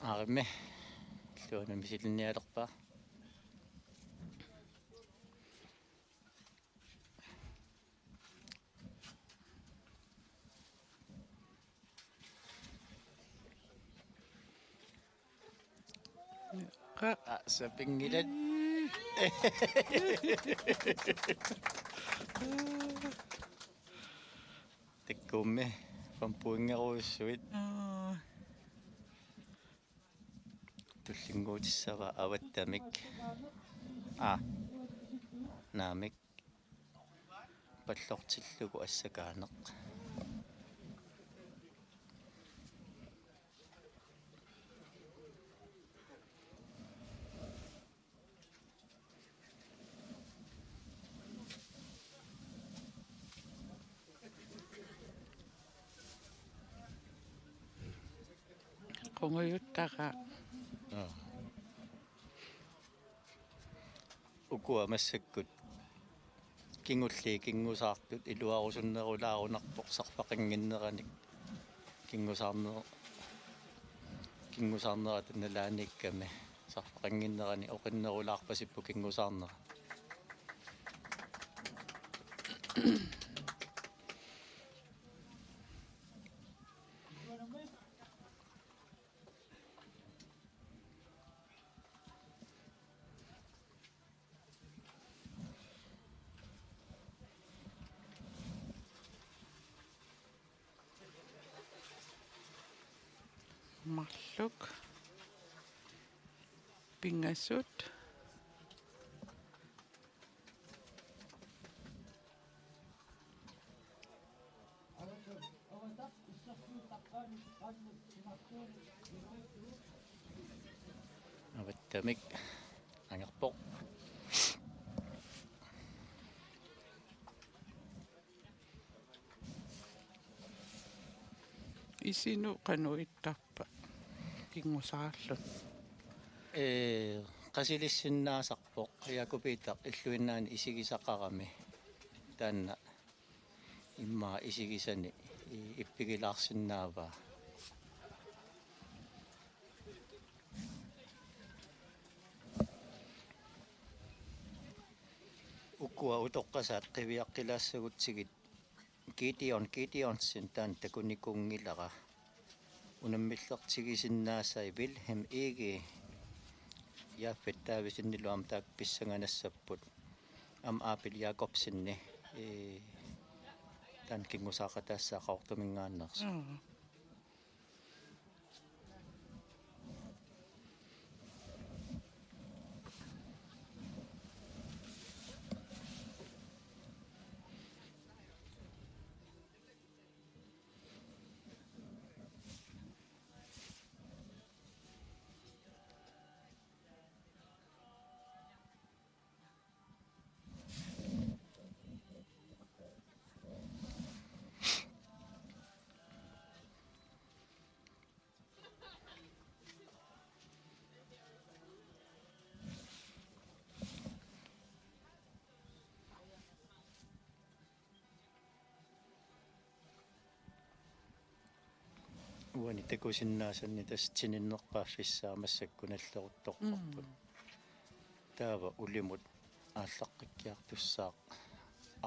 Arimi. Illuanut misilinnialerpaa. Qa. Aa, sapinngilat. Takkuummi, fem pointerujussuit. Aa. Tullinnguutissavaa avattamik. Aa. Naamik. Pallortillugu assakaaneq. Pungujuttara. Aa. Ukua massakkut kingulliit kingusaartut iluarusunnerulaarunarpoq sarfaqannginneranik kingusaarner-, kingusaarnerata nalaaniikkami sarfaqannginneranik oqinnerulaarpasipput kingusaarnerat. Marluk. Pingasut. Avattamik angerpoq. Isinut qanoq ittarpa kingusaarluni? Ee, qasilissinnaasarpoq Jakob Peter illuinnaani isigisaqarami. Taanna immaqa isigisani i-, ippigilaarsinnaavaa. Ukua utoqqasaat qiviaqqilaassagutsigit Gideon Gideonsen taanna takunikuunngilara. Unammillertigisinnaasai Vilhelm Egede Jafet Davidsenilu aamma taakku pissanganassapput. Aamma Abel Jakobseni, ee, taanna kingusaaqataassaaq Qaqortuminngaanneersoq. Mm. Uani takusinnaasanni tassa tininnerpaaffissaa massakkut nalleruttorparput. Mm. Taava ulimut aallaqqikkiartussaaq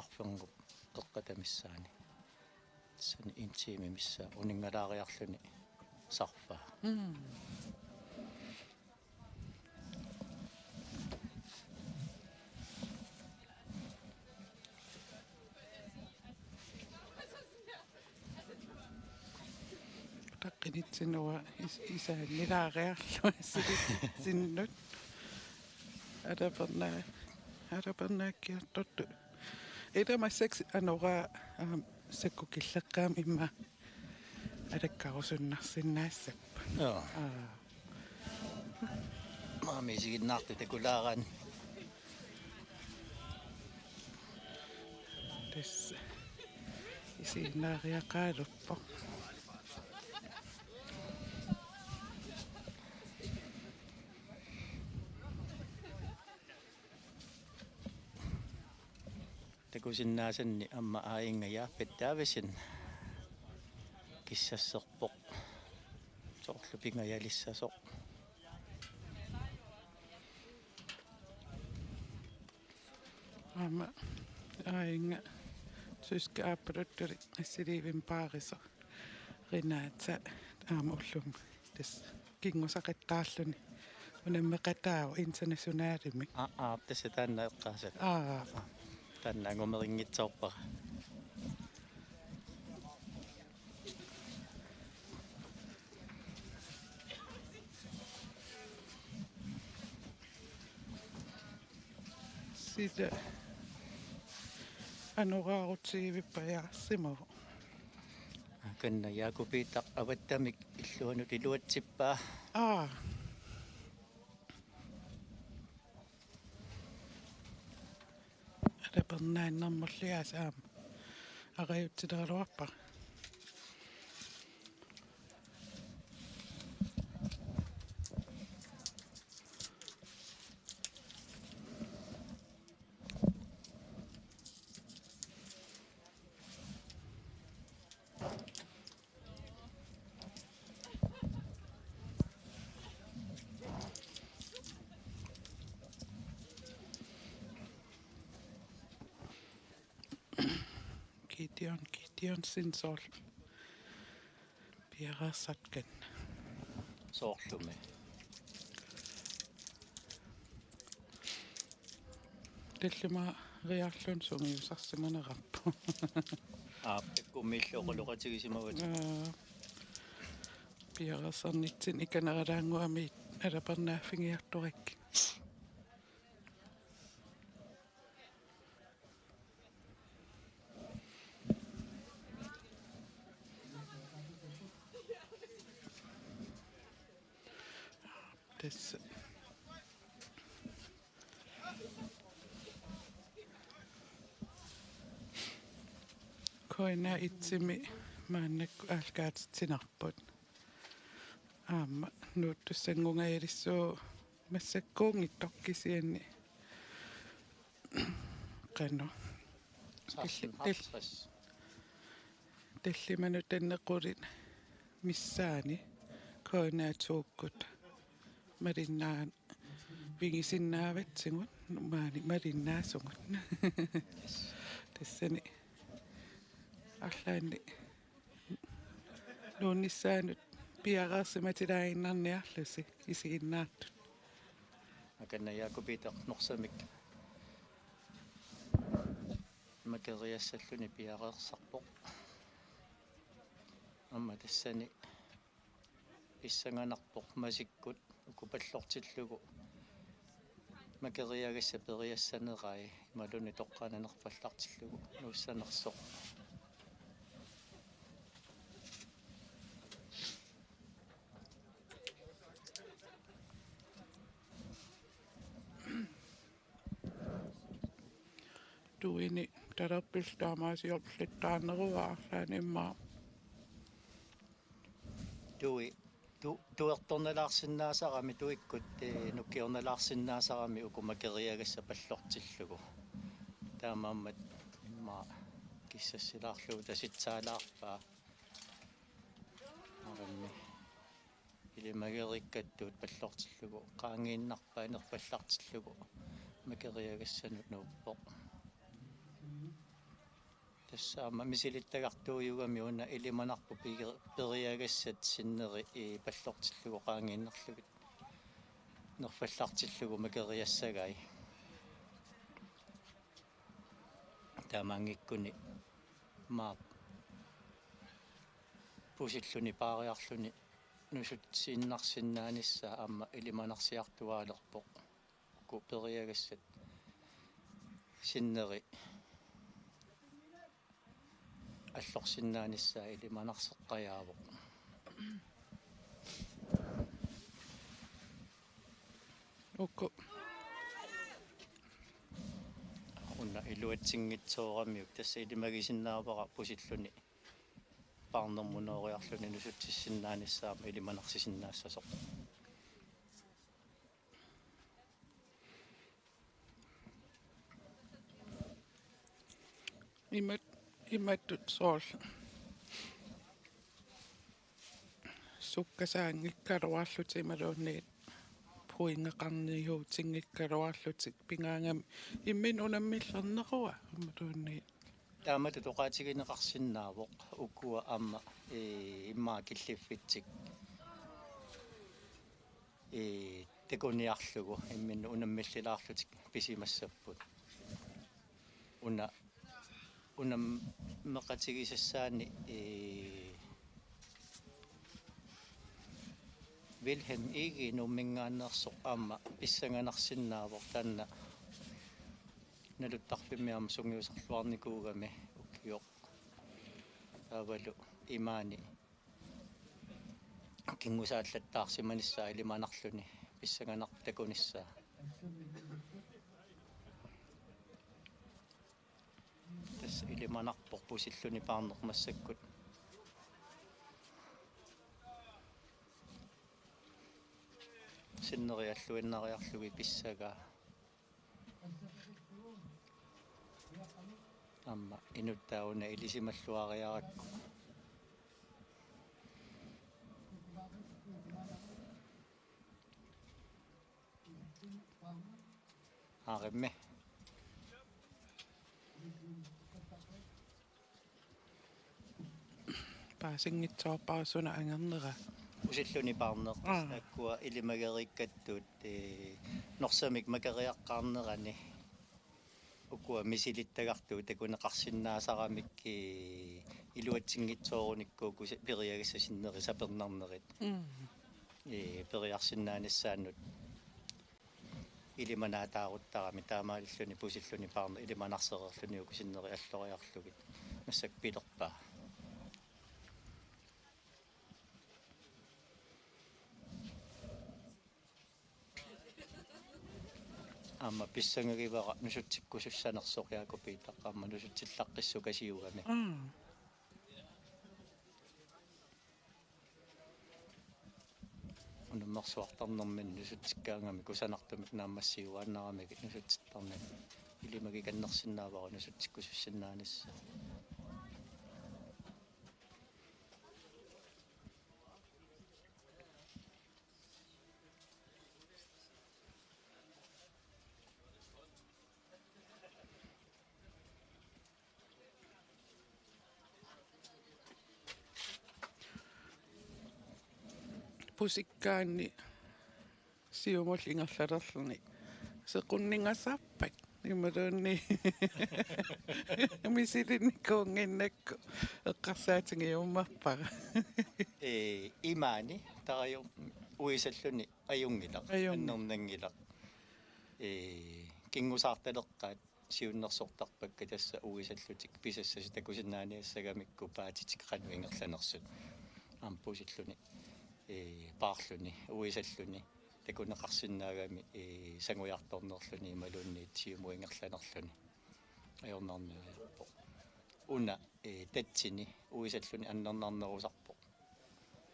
arfernup qeqqata missaani. Tassani en time missaa uninngalaariarluni sarfaa. Mm. Taqqinitsinua is-, isaannilaariarlunga silitsinnut. Alapernaa-, alapernaakkiartortut. Ila massakkut anoraa, aam, sakkukilleqqaamik immaqa alakkarusunnarsinnaassapput. Joo. Aa. Maani isiginnaartut takulaaraanni. Tassa isiginnaariaqarpoq. Takusinnaasanni aamma aajinnga Jafet Davidsen kissasserpoq. Soorlu pingajalissasoq. Aamma aajinnga tyske aappaluttulik assiliivimmi paarisoq Renata aamma ullumi tassa kinngusaqattaarluni unammeqataavoq internationalimik. Aa, aa, tassa taanna eqqaasat. Aa. Taanna angumerinngitsoorpara. Sila anoraarutigivippajaasimavoq. Kanna Jakob Peter avattamik illuanut iluatsippaa. Aa. Alapernaannermulli aamma arajutsilerluarpara. Jonsen soorlu piareersartut. Soorlumi. Tallimaariarluni sungiusarsimanerarput. Aa, pikkumillu oqaloqatigisimavatit. Aa. Piareersarnitsinni ikaneralaannguamik alapernaaffigiartorakkit. Tassa. K N R et-imi maannakkut aallakaatitsinarput. Aamma nuuttussanngungajalassuuvoq massakkuunngitsoq kisianni. Qanoq. Seksten halvtreds. Tallimanut tanneq qulit missaani K N R to-kkut malinnaa-, vigisinnaavatsigit, maani malinnaasugut. Tassani arlaanni nuunnissaanut piareersimatilaaginnarniarlusi isiginnaartut. Akanna Jakob Peter Norsami makeriassalluni piareersarpoq. Aamma tassani pissanganarpoq masikkut uku pallortillugu makeriagassat periassanerai imaluunniit toqqaannaq nerfallartillugu nuussanersoq. Duini talerpillu taamaasiorpalluttaarneruaat arlaanni immaqa. Dui, du-, duertornalaarsinnaasarami duikkut, eh, nukiornalaarsinnaasarami uku makeriagassat pallortillugu. Taamaammat immaqa kissassilaarlugu tasitsaalaarpaa. Aamma ilimageriikkattut pallortillugu qaangiinnarpai nerfallartillugu makeriagassanut nuuppoq. Tassa aamma misilittagartuujugami una ilimanarpoq pige-, periagassat sinneri, ii, pallortillugu qaangiinnarlugit nerfallartillugu makeriassagai. Taamaanngikkuni maap pusilluni paariarluni nusutsiinnarsinnaanissaa aamma ilimanarsiartuaalerpoq. Uku periagassat sinneri allorsinnaanissaa ilimanarseqqajaavoq. Uku. Una iluatsinngitsooramiuk tassa ilimagisinnaavara pusilluni paarnermut nooriarluni nusutsissinnaanissaa aamma ilimanarsisinnaassasoq. Imat-, imatut soorlu sukkasaanngikkaluarlutik imaluunniit pointeqarniutinngikkaluarlutik pigaangami imminut unammillernerua imaluunniit. Taamatut oqaatigineqarsinnaavoq ukua aamma, ee, immaqa killiffitsik. Ee, takuniarlugu imminut unammillilaarlutik pisimassapput. Una, unammeqatigisassaani, ee, Vilhelm Egede Nuummingaanneersoq aamma pissanganarsinnaavoq taanna naluttarfimmi aamma sungiusarluarnikuugami ukioq. Taavalu imaani kinngusaallattaarsimanissaa ilimanarluni pissanganarpoq takunissaa. Tassa ilimanarpoq pusilluni paarneq massakkut. Sinneri alluinnariarlugit pissagaa. Aamma inuttaa una ilisimalluariarakku. Aarimmi. paasinngitsoorpara suna angernera. Pusilluni paarneq. Aa. Taakkua ilimagereerikkattut, ee, norsamik makeriaqqaarnerani ukua misilittagartut takuneqarsinnaasaramik, ee, iluatsinngitsoorunikku uku se-, periagassat sinneri sapernarnerit. Mm. Ee, periarsinnaanissaannut ilimanaataaruttarami taamaalilluni pusilluni paarneq ilimanarsereerluni uku sinneri alloriarlugit massakkut pilerpaa. Aamma pissangagivara nusutsikkusussanersoq Jaaku Piitaq aamma nusutsillaqqissukasiugami. Mm. Unammersuartarnermini nusutsikkaangami kusanartumik naammassiuaannaramigit nusutsittarnani ilimagikannersinnaavara nusutsikkusussinnaanissaa. Pusikkaanni siumullu ingerlalerluni sequnningasaarpat imaluunniit misilinnikuunnginnakku eqqarsaatigiummerpara. Ee, imaani taraju uisalluni ajunngilaq, Ajunngilaq. Annernanngilaq. Ee, kingusaartaleqqaat siunnersortarpakka tassa uisallutik pisassasut takusinnaaniassagamikku paatitik qanoq ingerlanersut. Aamma pusilluni, ee, paarluni, uisalluni, takuneqarsinnaagami, ee, sangujartornerluni imaluunniit siumut ingerlanerluni. Ajornarniariarpoq. Una, ee, tatsini, uisalluni annernarnerusarpoq.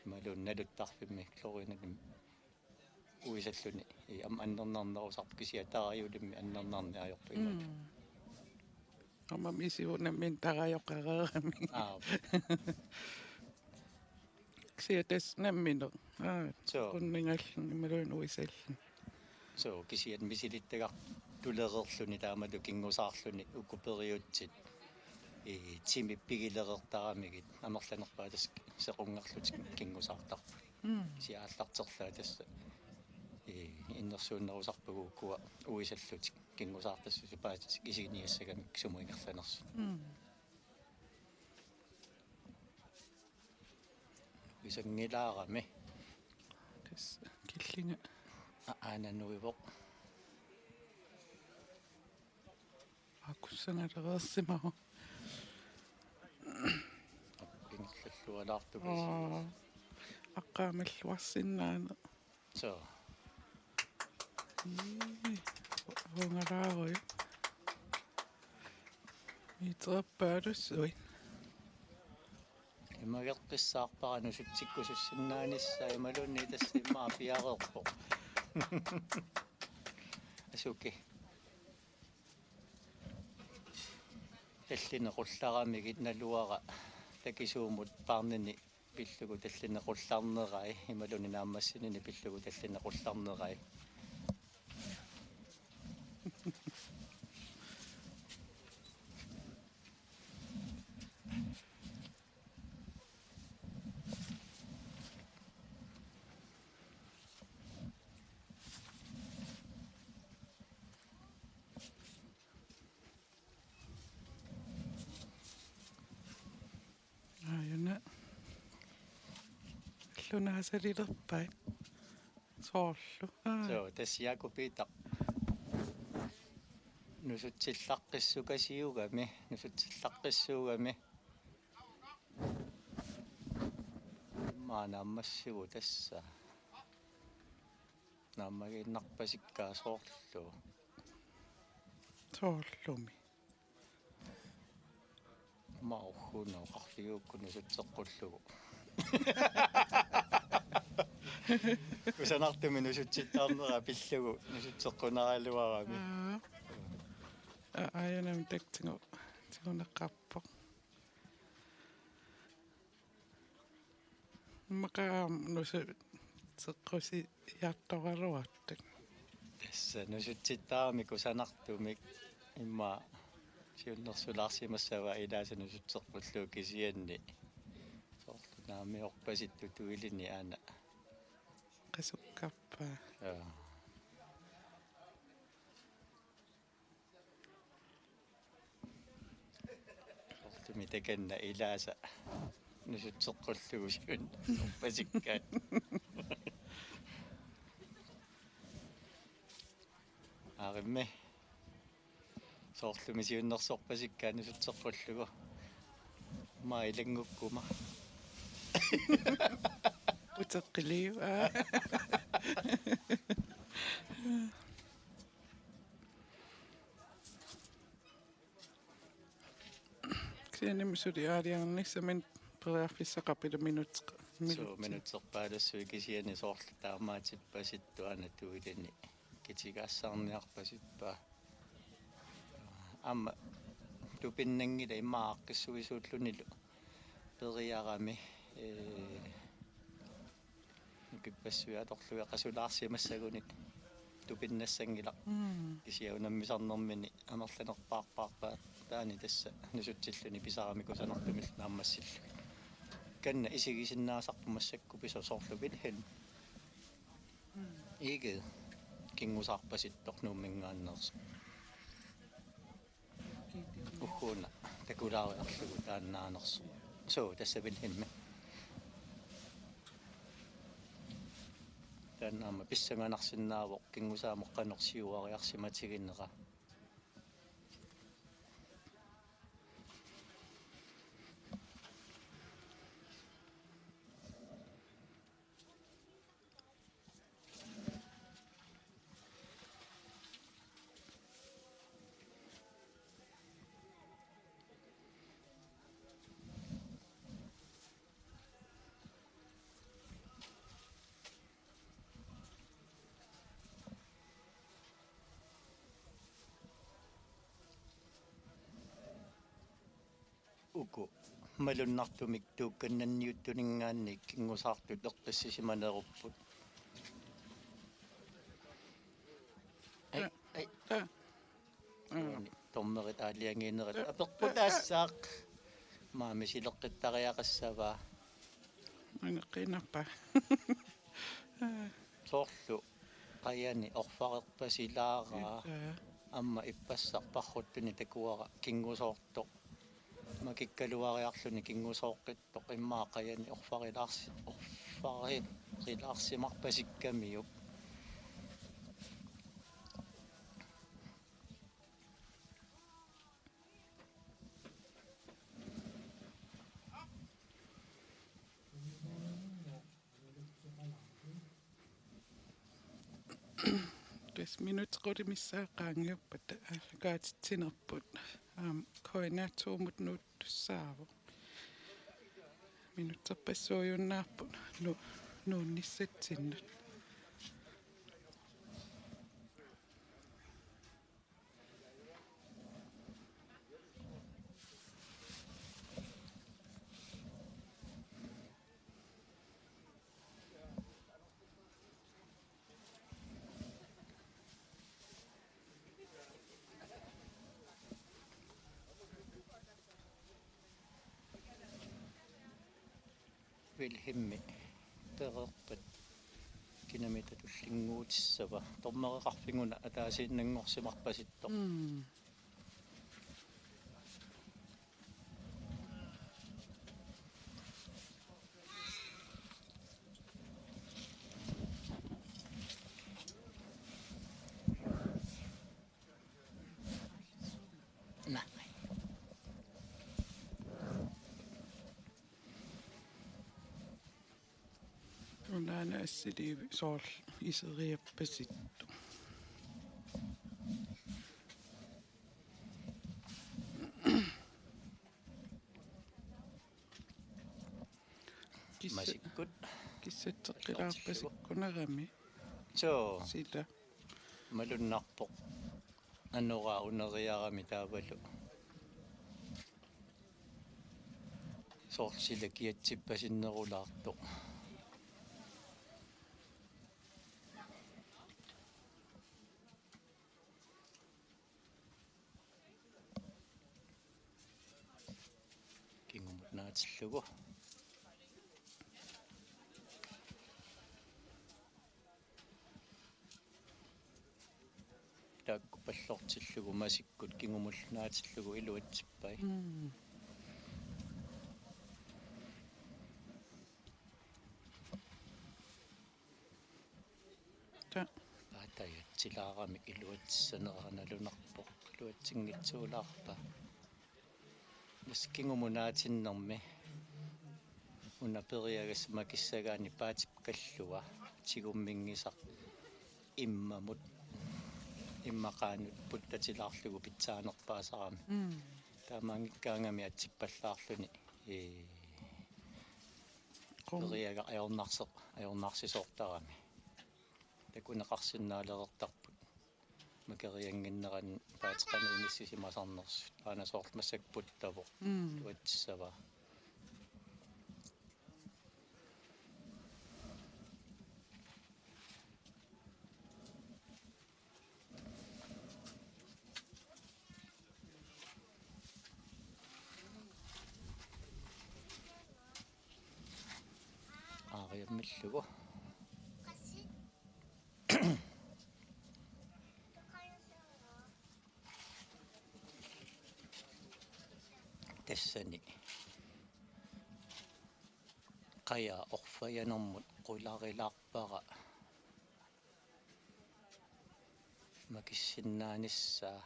Imaluunniit naluttarfimmi klorinanimi uisalluni, ee, aamma annernarnerusarpoq kisianni tarajulimmi annernarneq ajorpoq imaluunniit. Mm. Aamma isigut nammineq tarajoqareeramik. Aap. Kisianni tassa nammineq. Aa, Soo. Sequnningaalluni imaluunniit uisalluni. Soo, kisianni misilittagartulereerluni taamatut kingusaarluni uku periutsit, ee, timip pigilereertaramigit amerlanerpaat tassa sequnngorlutik kingusaartarput. Mm. Kisianni aallarterlaat tassa, ee, innersuunnerusarpagut ukua uisallutik kingusaartassuseq paasitik isiginiassagamikku sumut ingerlanersut. Mm. Nuisanngilaarami. Tassa killinga. A-, aana nuivoq. Aakussangalereersimavoq. Ingerlallualaartukkasi. Aa. Aqqaamalluarsinnaaneq. Soo. Ii, uangalaarujuk. Miiterpaalussuit. Imageqqissaarpara nusutsikkusussinnaanissaa imaluunniit tassa immaqa piareerpoq. Asuki. Tallineq qullaramigit naluara takisuumut paarnini pillugu tallineq qullarnerai, imaluunniit naammassinini pillugu tallineq qullarnerai. Aajuna. Allunaasalilerpai. Soorlu. Aa. Soo, tassa Jaaku Piitaq. Nusutsillaqqissukasiugami, nusutsillaqqissuugami. Immaqa naammassivoq tassa. Naammagiinnarpasikkaa soorlu. Soorlumi. Mauhuna oqarfigiukku nusutseqqullugu. Kusanartumik nusutsittaarnera pillugu nusutseqqunaraluarami. Aa. Aa, aajuna tatsigu. Tiguneqarpoq. Immaqa nusutseqqusiartoraluartut. Tassa nusutsittaarami kusanartumik immaqa siunnersulaarsimassavaa ilaasa nusutseqqullugu kisianni. Soorlu naammiorpasittut tuilini aana. Qasukkarpaa. Jaa. Soorlumi takanna ilaasa nusutseqqullugu siunnersorpasikkaat. Aarimmi. Soorlumi siunnersorpasikkaat nusutseqqullugu. Maa ilanngukkuma. Uteqqiliu. Aa. Kisianni suli aalajangernissamut periarfissaqarpit minut-, suu, minut-, minutserpaalassuit kisianni soorlu taamaatippasittut aana tuilini kitigaassaarniarpasippaa. Aamma tupinnanngilaq immaqa aaqqissuisuullunilu periarami, ee, nukippassuit atorlugit qasulaarsimassaguni tupinnassanngilaq. Mm. Kisianni unammisarnermini amerlanerpaarpaarpaat taani tassa nusutsilluni pisarami kusanartumillu naammassillugit. Kanna isigisinnaasarput massakkut pisoq soorlu Vilhelm. Mm. Egede kingusaarpasittoq Nuumminngaanneersoq. Ugguuna takulaariarlugu taannaanersoq. Suu, tassa Vilhelmi. Taanna aamma pissanganarsinnaavoq kingusaamut qanoq siuariarsimatiginera. Uku malunnartumik tuukkannanniuttuninngaanniit kingusaartut eqqissisimanerupput. Ai, ai. Taa. Taa. Uani dommerit aalajangiinerat apeqqutaassaaq. Maami sileqqittariaqassavaa. Aneqqiinnarpaa. Soorlu qajani orfarerpasilaaraa. Taa. Aamma ippassaq parruttuni takuara kingusoortoq. Makikkaluariarluni kingusooqqittoq immaqa qajani orfarilaarsi-, orfarilaarsimarpasikkamiuk. Tassa minutsit qulit missaat qaangiuppata aallakaatitsinerput. Aamma K N R to-mut nuuttussaavoq. Minutserpassuujunnaarput nu-, nuunnissatsinnut. Vilhelmi pereerpat kinamita tullinnguutissava. Dommereqarfik una ataasiinnanngorsimarpasittoq. Mm. Naa. Unaana assiliivi soorlu iseriappasittoq. Kissa-, masikkut kissatseqqilaarpasikkunerami. Soo. Sila. Malunnarpoq. Anoraa uneriarami taavalu. Soorlu sila kiatsippasinnerulaartoq. Kingumut naatillugu. taakku pallortillugu masikkut kingumullu naatillugu iluatsippai. Mm. Ta. Paatajatsilaarami iluatsissanera nalunarpoq, iluatsinngitsuulaarpa. Tassa kingumut naatinnermi una periagassat makissagaanni paatip kallua tigumminngisaq immamut, immaqaanut puttatilaarlugu pitsaanerpaasarami. Mm. Taamaanngikkaangami atsippallaarluni, ee, qum, periagaq ajornarseq, ajornarsisoortarami. Takuneqarsinnaalereertarput. Makeriannginnerani paatip qanoq inissisimasarnersut. Aana soorlu massakkut puttavoq. Mm. Iluatsissavaa. Aariammillugu. Tassani qajaq orfajanermut qularilaarpara makissinnaanissaa,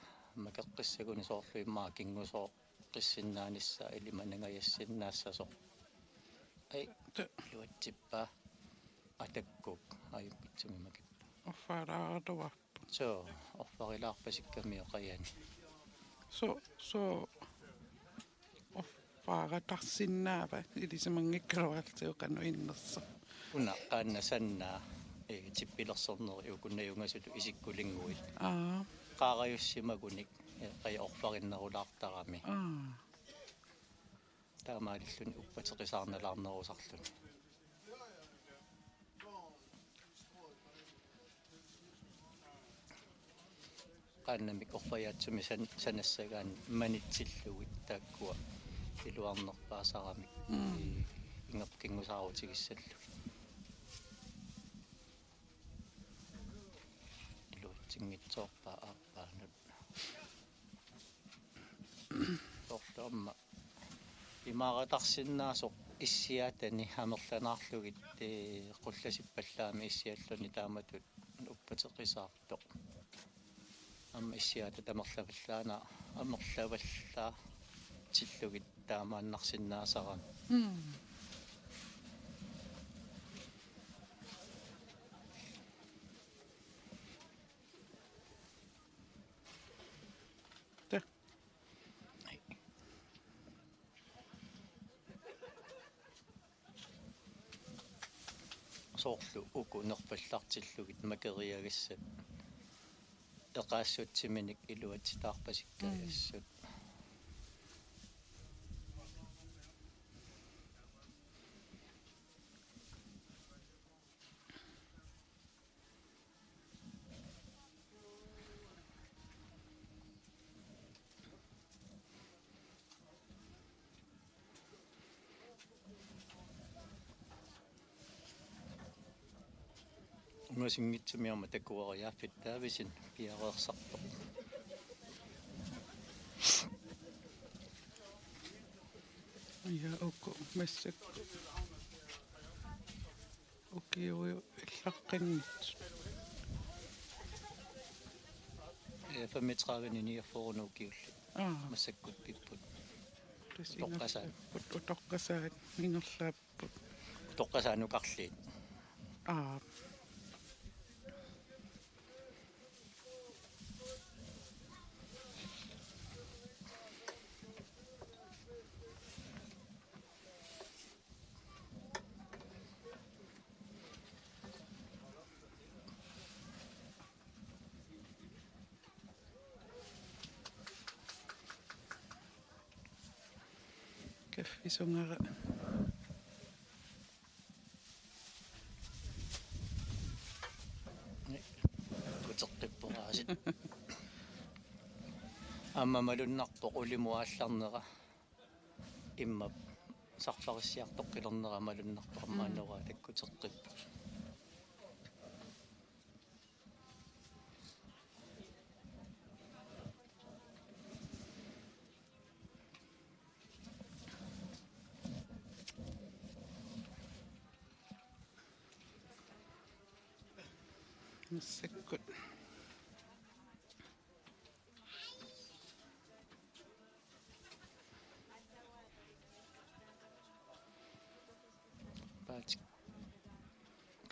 makeqqissaguni soorlu immaqa kingusoor- qissinnaanissaa ilimanangajassinnaassasoq. Ai, ta- iluatsippaa. Atakkuk, ajukkitsumi makippa. Orfarilaartuarput. Soo, orfarilaarpasikkamioq qajani. Soo, soo, orfarilaartarsinnaava, ilisimanngikkaluarlugu qanoq innersoq. Una qaannat sannaa, ee, tippilersornerit uku najungasutut isikkulinnguit. Aa. Qaarajussimagunik, ee, qajaq orfarinnerulaartarami. Aa. Taamaalilluni uppateqisaarnalaarnerusarluni. Qaannamik orfajaatsumik san-, sanassagaanni manitsillugit taakkua iluarnerpaasaramik. Mm. Ii, ingerlaannaq kingusaarutigissallugit. Iluatsinngitsoorpaa aappaanut. Soorlu aamma imaaratarsinnaasoq issiaatani amerlanaarlugit, ee, qullasippallaami issialluni taamatut uppateqisaartoq. Aamma issiaatat amerlavallaana-, amerlavallaatillugit taamaannarsinnaasarami. Mm. Ta. Soorlu uku nerpallartillugit makeriagassat eqaassutsiminik iluatsitaarpasikkajassut. Mm. Ungasinngitsumi aamma takuariaaffittaavisinnut piareersartoq. Ja, uku massakkut. Ukiuillaqqinngitsut. Ee, femogtredive niogfyrre ukiullit. Aa. Massakkuupput. Tassa utoqqasaat. Ingerlapput, utoqqasaat ingerlaapput. Utoqqasaat nukarliit. Aa. Kaffisungara. Kuteqqippoq aasiit. Aamma malunnarpoq ulimut aallarnera. Immap sarfarissiartoqqilernera malunnarpoq, aamma, mm, anoraa takkuteqqippoq. Massakkut. Paati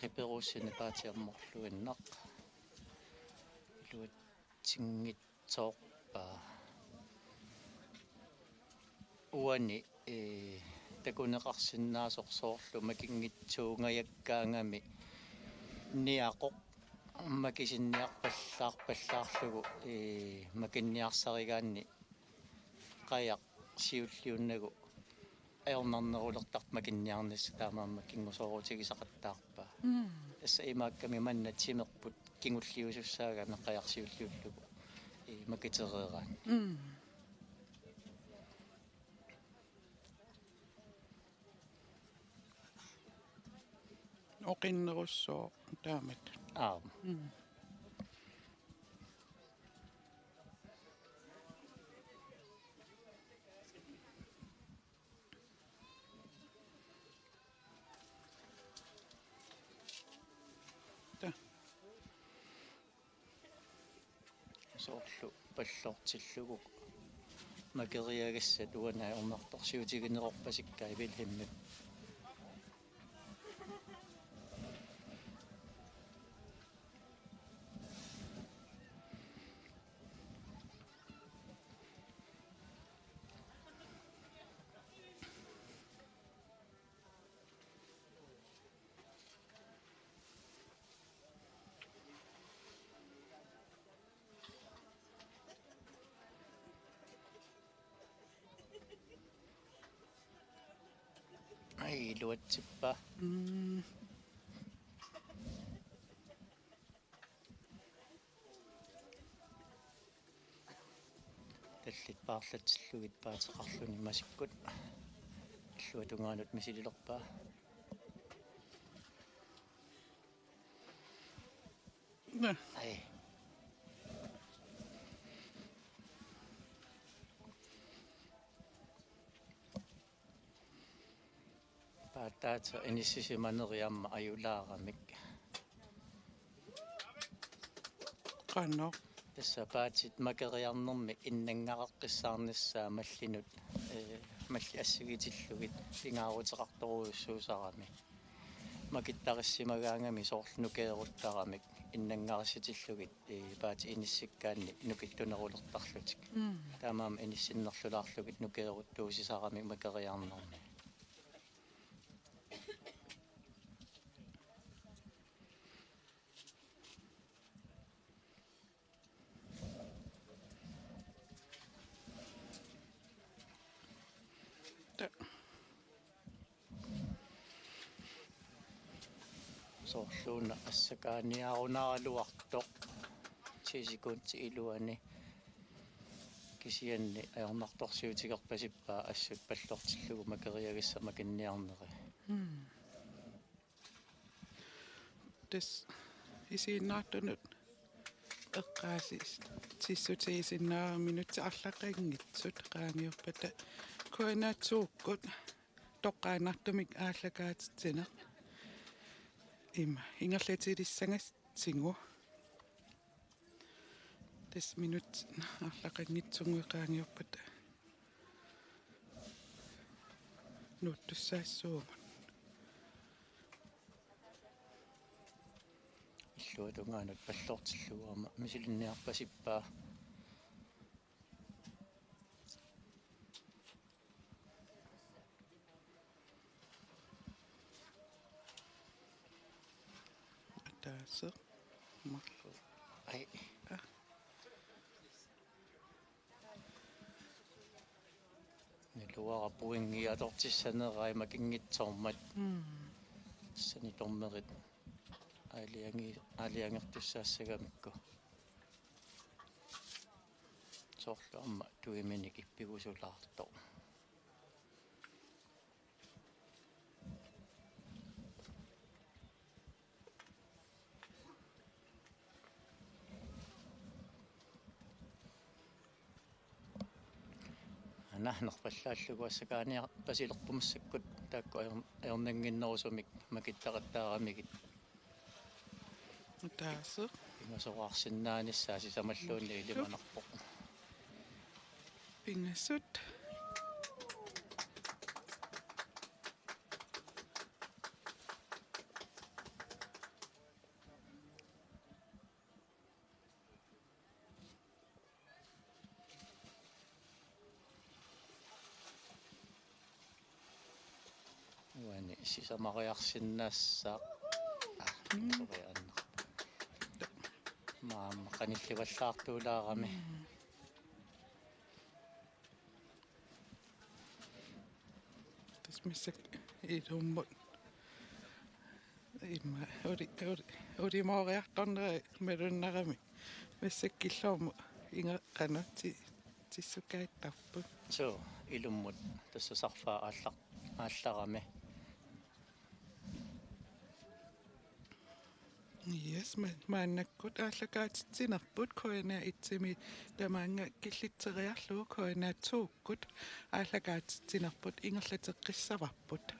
qiperuussani paati ammorluinnaq. Iluatsinngitsoorpaa. Uani, ee, takuneqarsinnaasoq soorlu makinngitsuungajakkaangami niaqoq makisinniarpallaarpallaarlugu, ee, makinniarsarigaanni qajaq siulliunnagu ajornarnerulertartoq makinniarnissaq, taamaammat kingusoorutigisaqattaarpaa. Mm. Tassa imaakkami manna timerput kingulliusussaagami qajaq siulliullugu, ee, makitereeraanni. Mm. Oqinnerussooq taamatut. Aap. Mm. Ta. Soorlu pallortillugu makeriagassat uani ajornartorsiutigineqarpasikkai Vilhelmip. Ai, iluatsippa. Mm. Tallit paarlatillugit paateqarluni masikkut. Illuatungaanut misililerpaa. Naa. Ai. Paataata inissisimaneri aamma ajulaaramik. Qanoq? Tassa paatit makeriarnermi innangareqqissaarnissaa mallinut, ee, mallit assigiitillugit pingaaruteqartorujussuusarami. Makittarissimagaangami soorlu nukeeruttaramik innangarissitillugit, ee, paatit inissikkaanni nukittunerulertarlutik. Mm. Taamaammat inissinnerlulaarlugit nukeeruttuusisaramik makeriarnermi. Ta-, soorluuna assakaaniarunaraluartoq ti sekundit iluani. Kisianni ajornartorsiutigerpasippaa assut pallortillugu makeriagassat makinniarneri. Mm. Tassa isiginnaartunut eqqaasitsissutigisinnaagami minutsit arlaqanngitsut qaangiuppata K N R to-kkut toqqaannartumik aallakaatitsineq. Ima ingerlatilissagatsigu. Tassa minutsit arlaqanngitsunnguit qaangiuppata nuuttussaassuugut. Illuatungaanut pallortillugu aamma misilinniarpasippaa. Ataaseq marluk. Ai. Ah. Naluara pointi atortissanerai makinngitsoormat. Mm. Tassani dommerit aalajangi-, aalajangertussaassagamikku. Soorlu aamma tuiminik ippigusulaartoq. Ana nerpallaallugu assakaaniarpasilerpoq massakkut taakku ajor-, ajornannginnerusumik makittaqattaaramigit. Taaseq. Pingasoqarsinnaanissaa sisamalluunniit ilimanarpoq. Pingasut. Uani sisamariarsinnaassaaq. Ah, mm. Sorianna. Maama qanillivallaartuulaarami. Mm. Tassa massakkut ilummut. Immaqa uli-, uli-, ulimooriartornera malunnarami. Massakkut ilumut inga-, qanoq ti-, tissukaattarput. Suu, ilummut tassa sarfaa aallaq-, aallarami. Yes, ma-, maannakkut aallakaatitsinerput K N R et-imi tamaanga killitseriarlugu K N R to-kkut aallakaatitsinerput, ingerlateqqissavarput.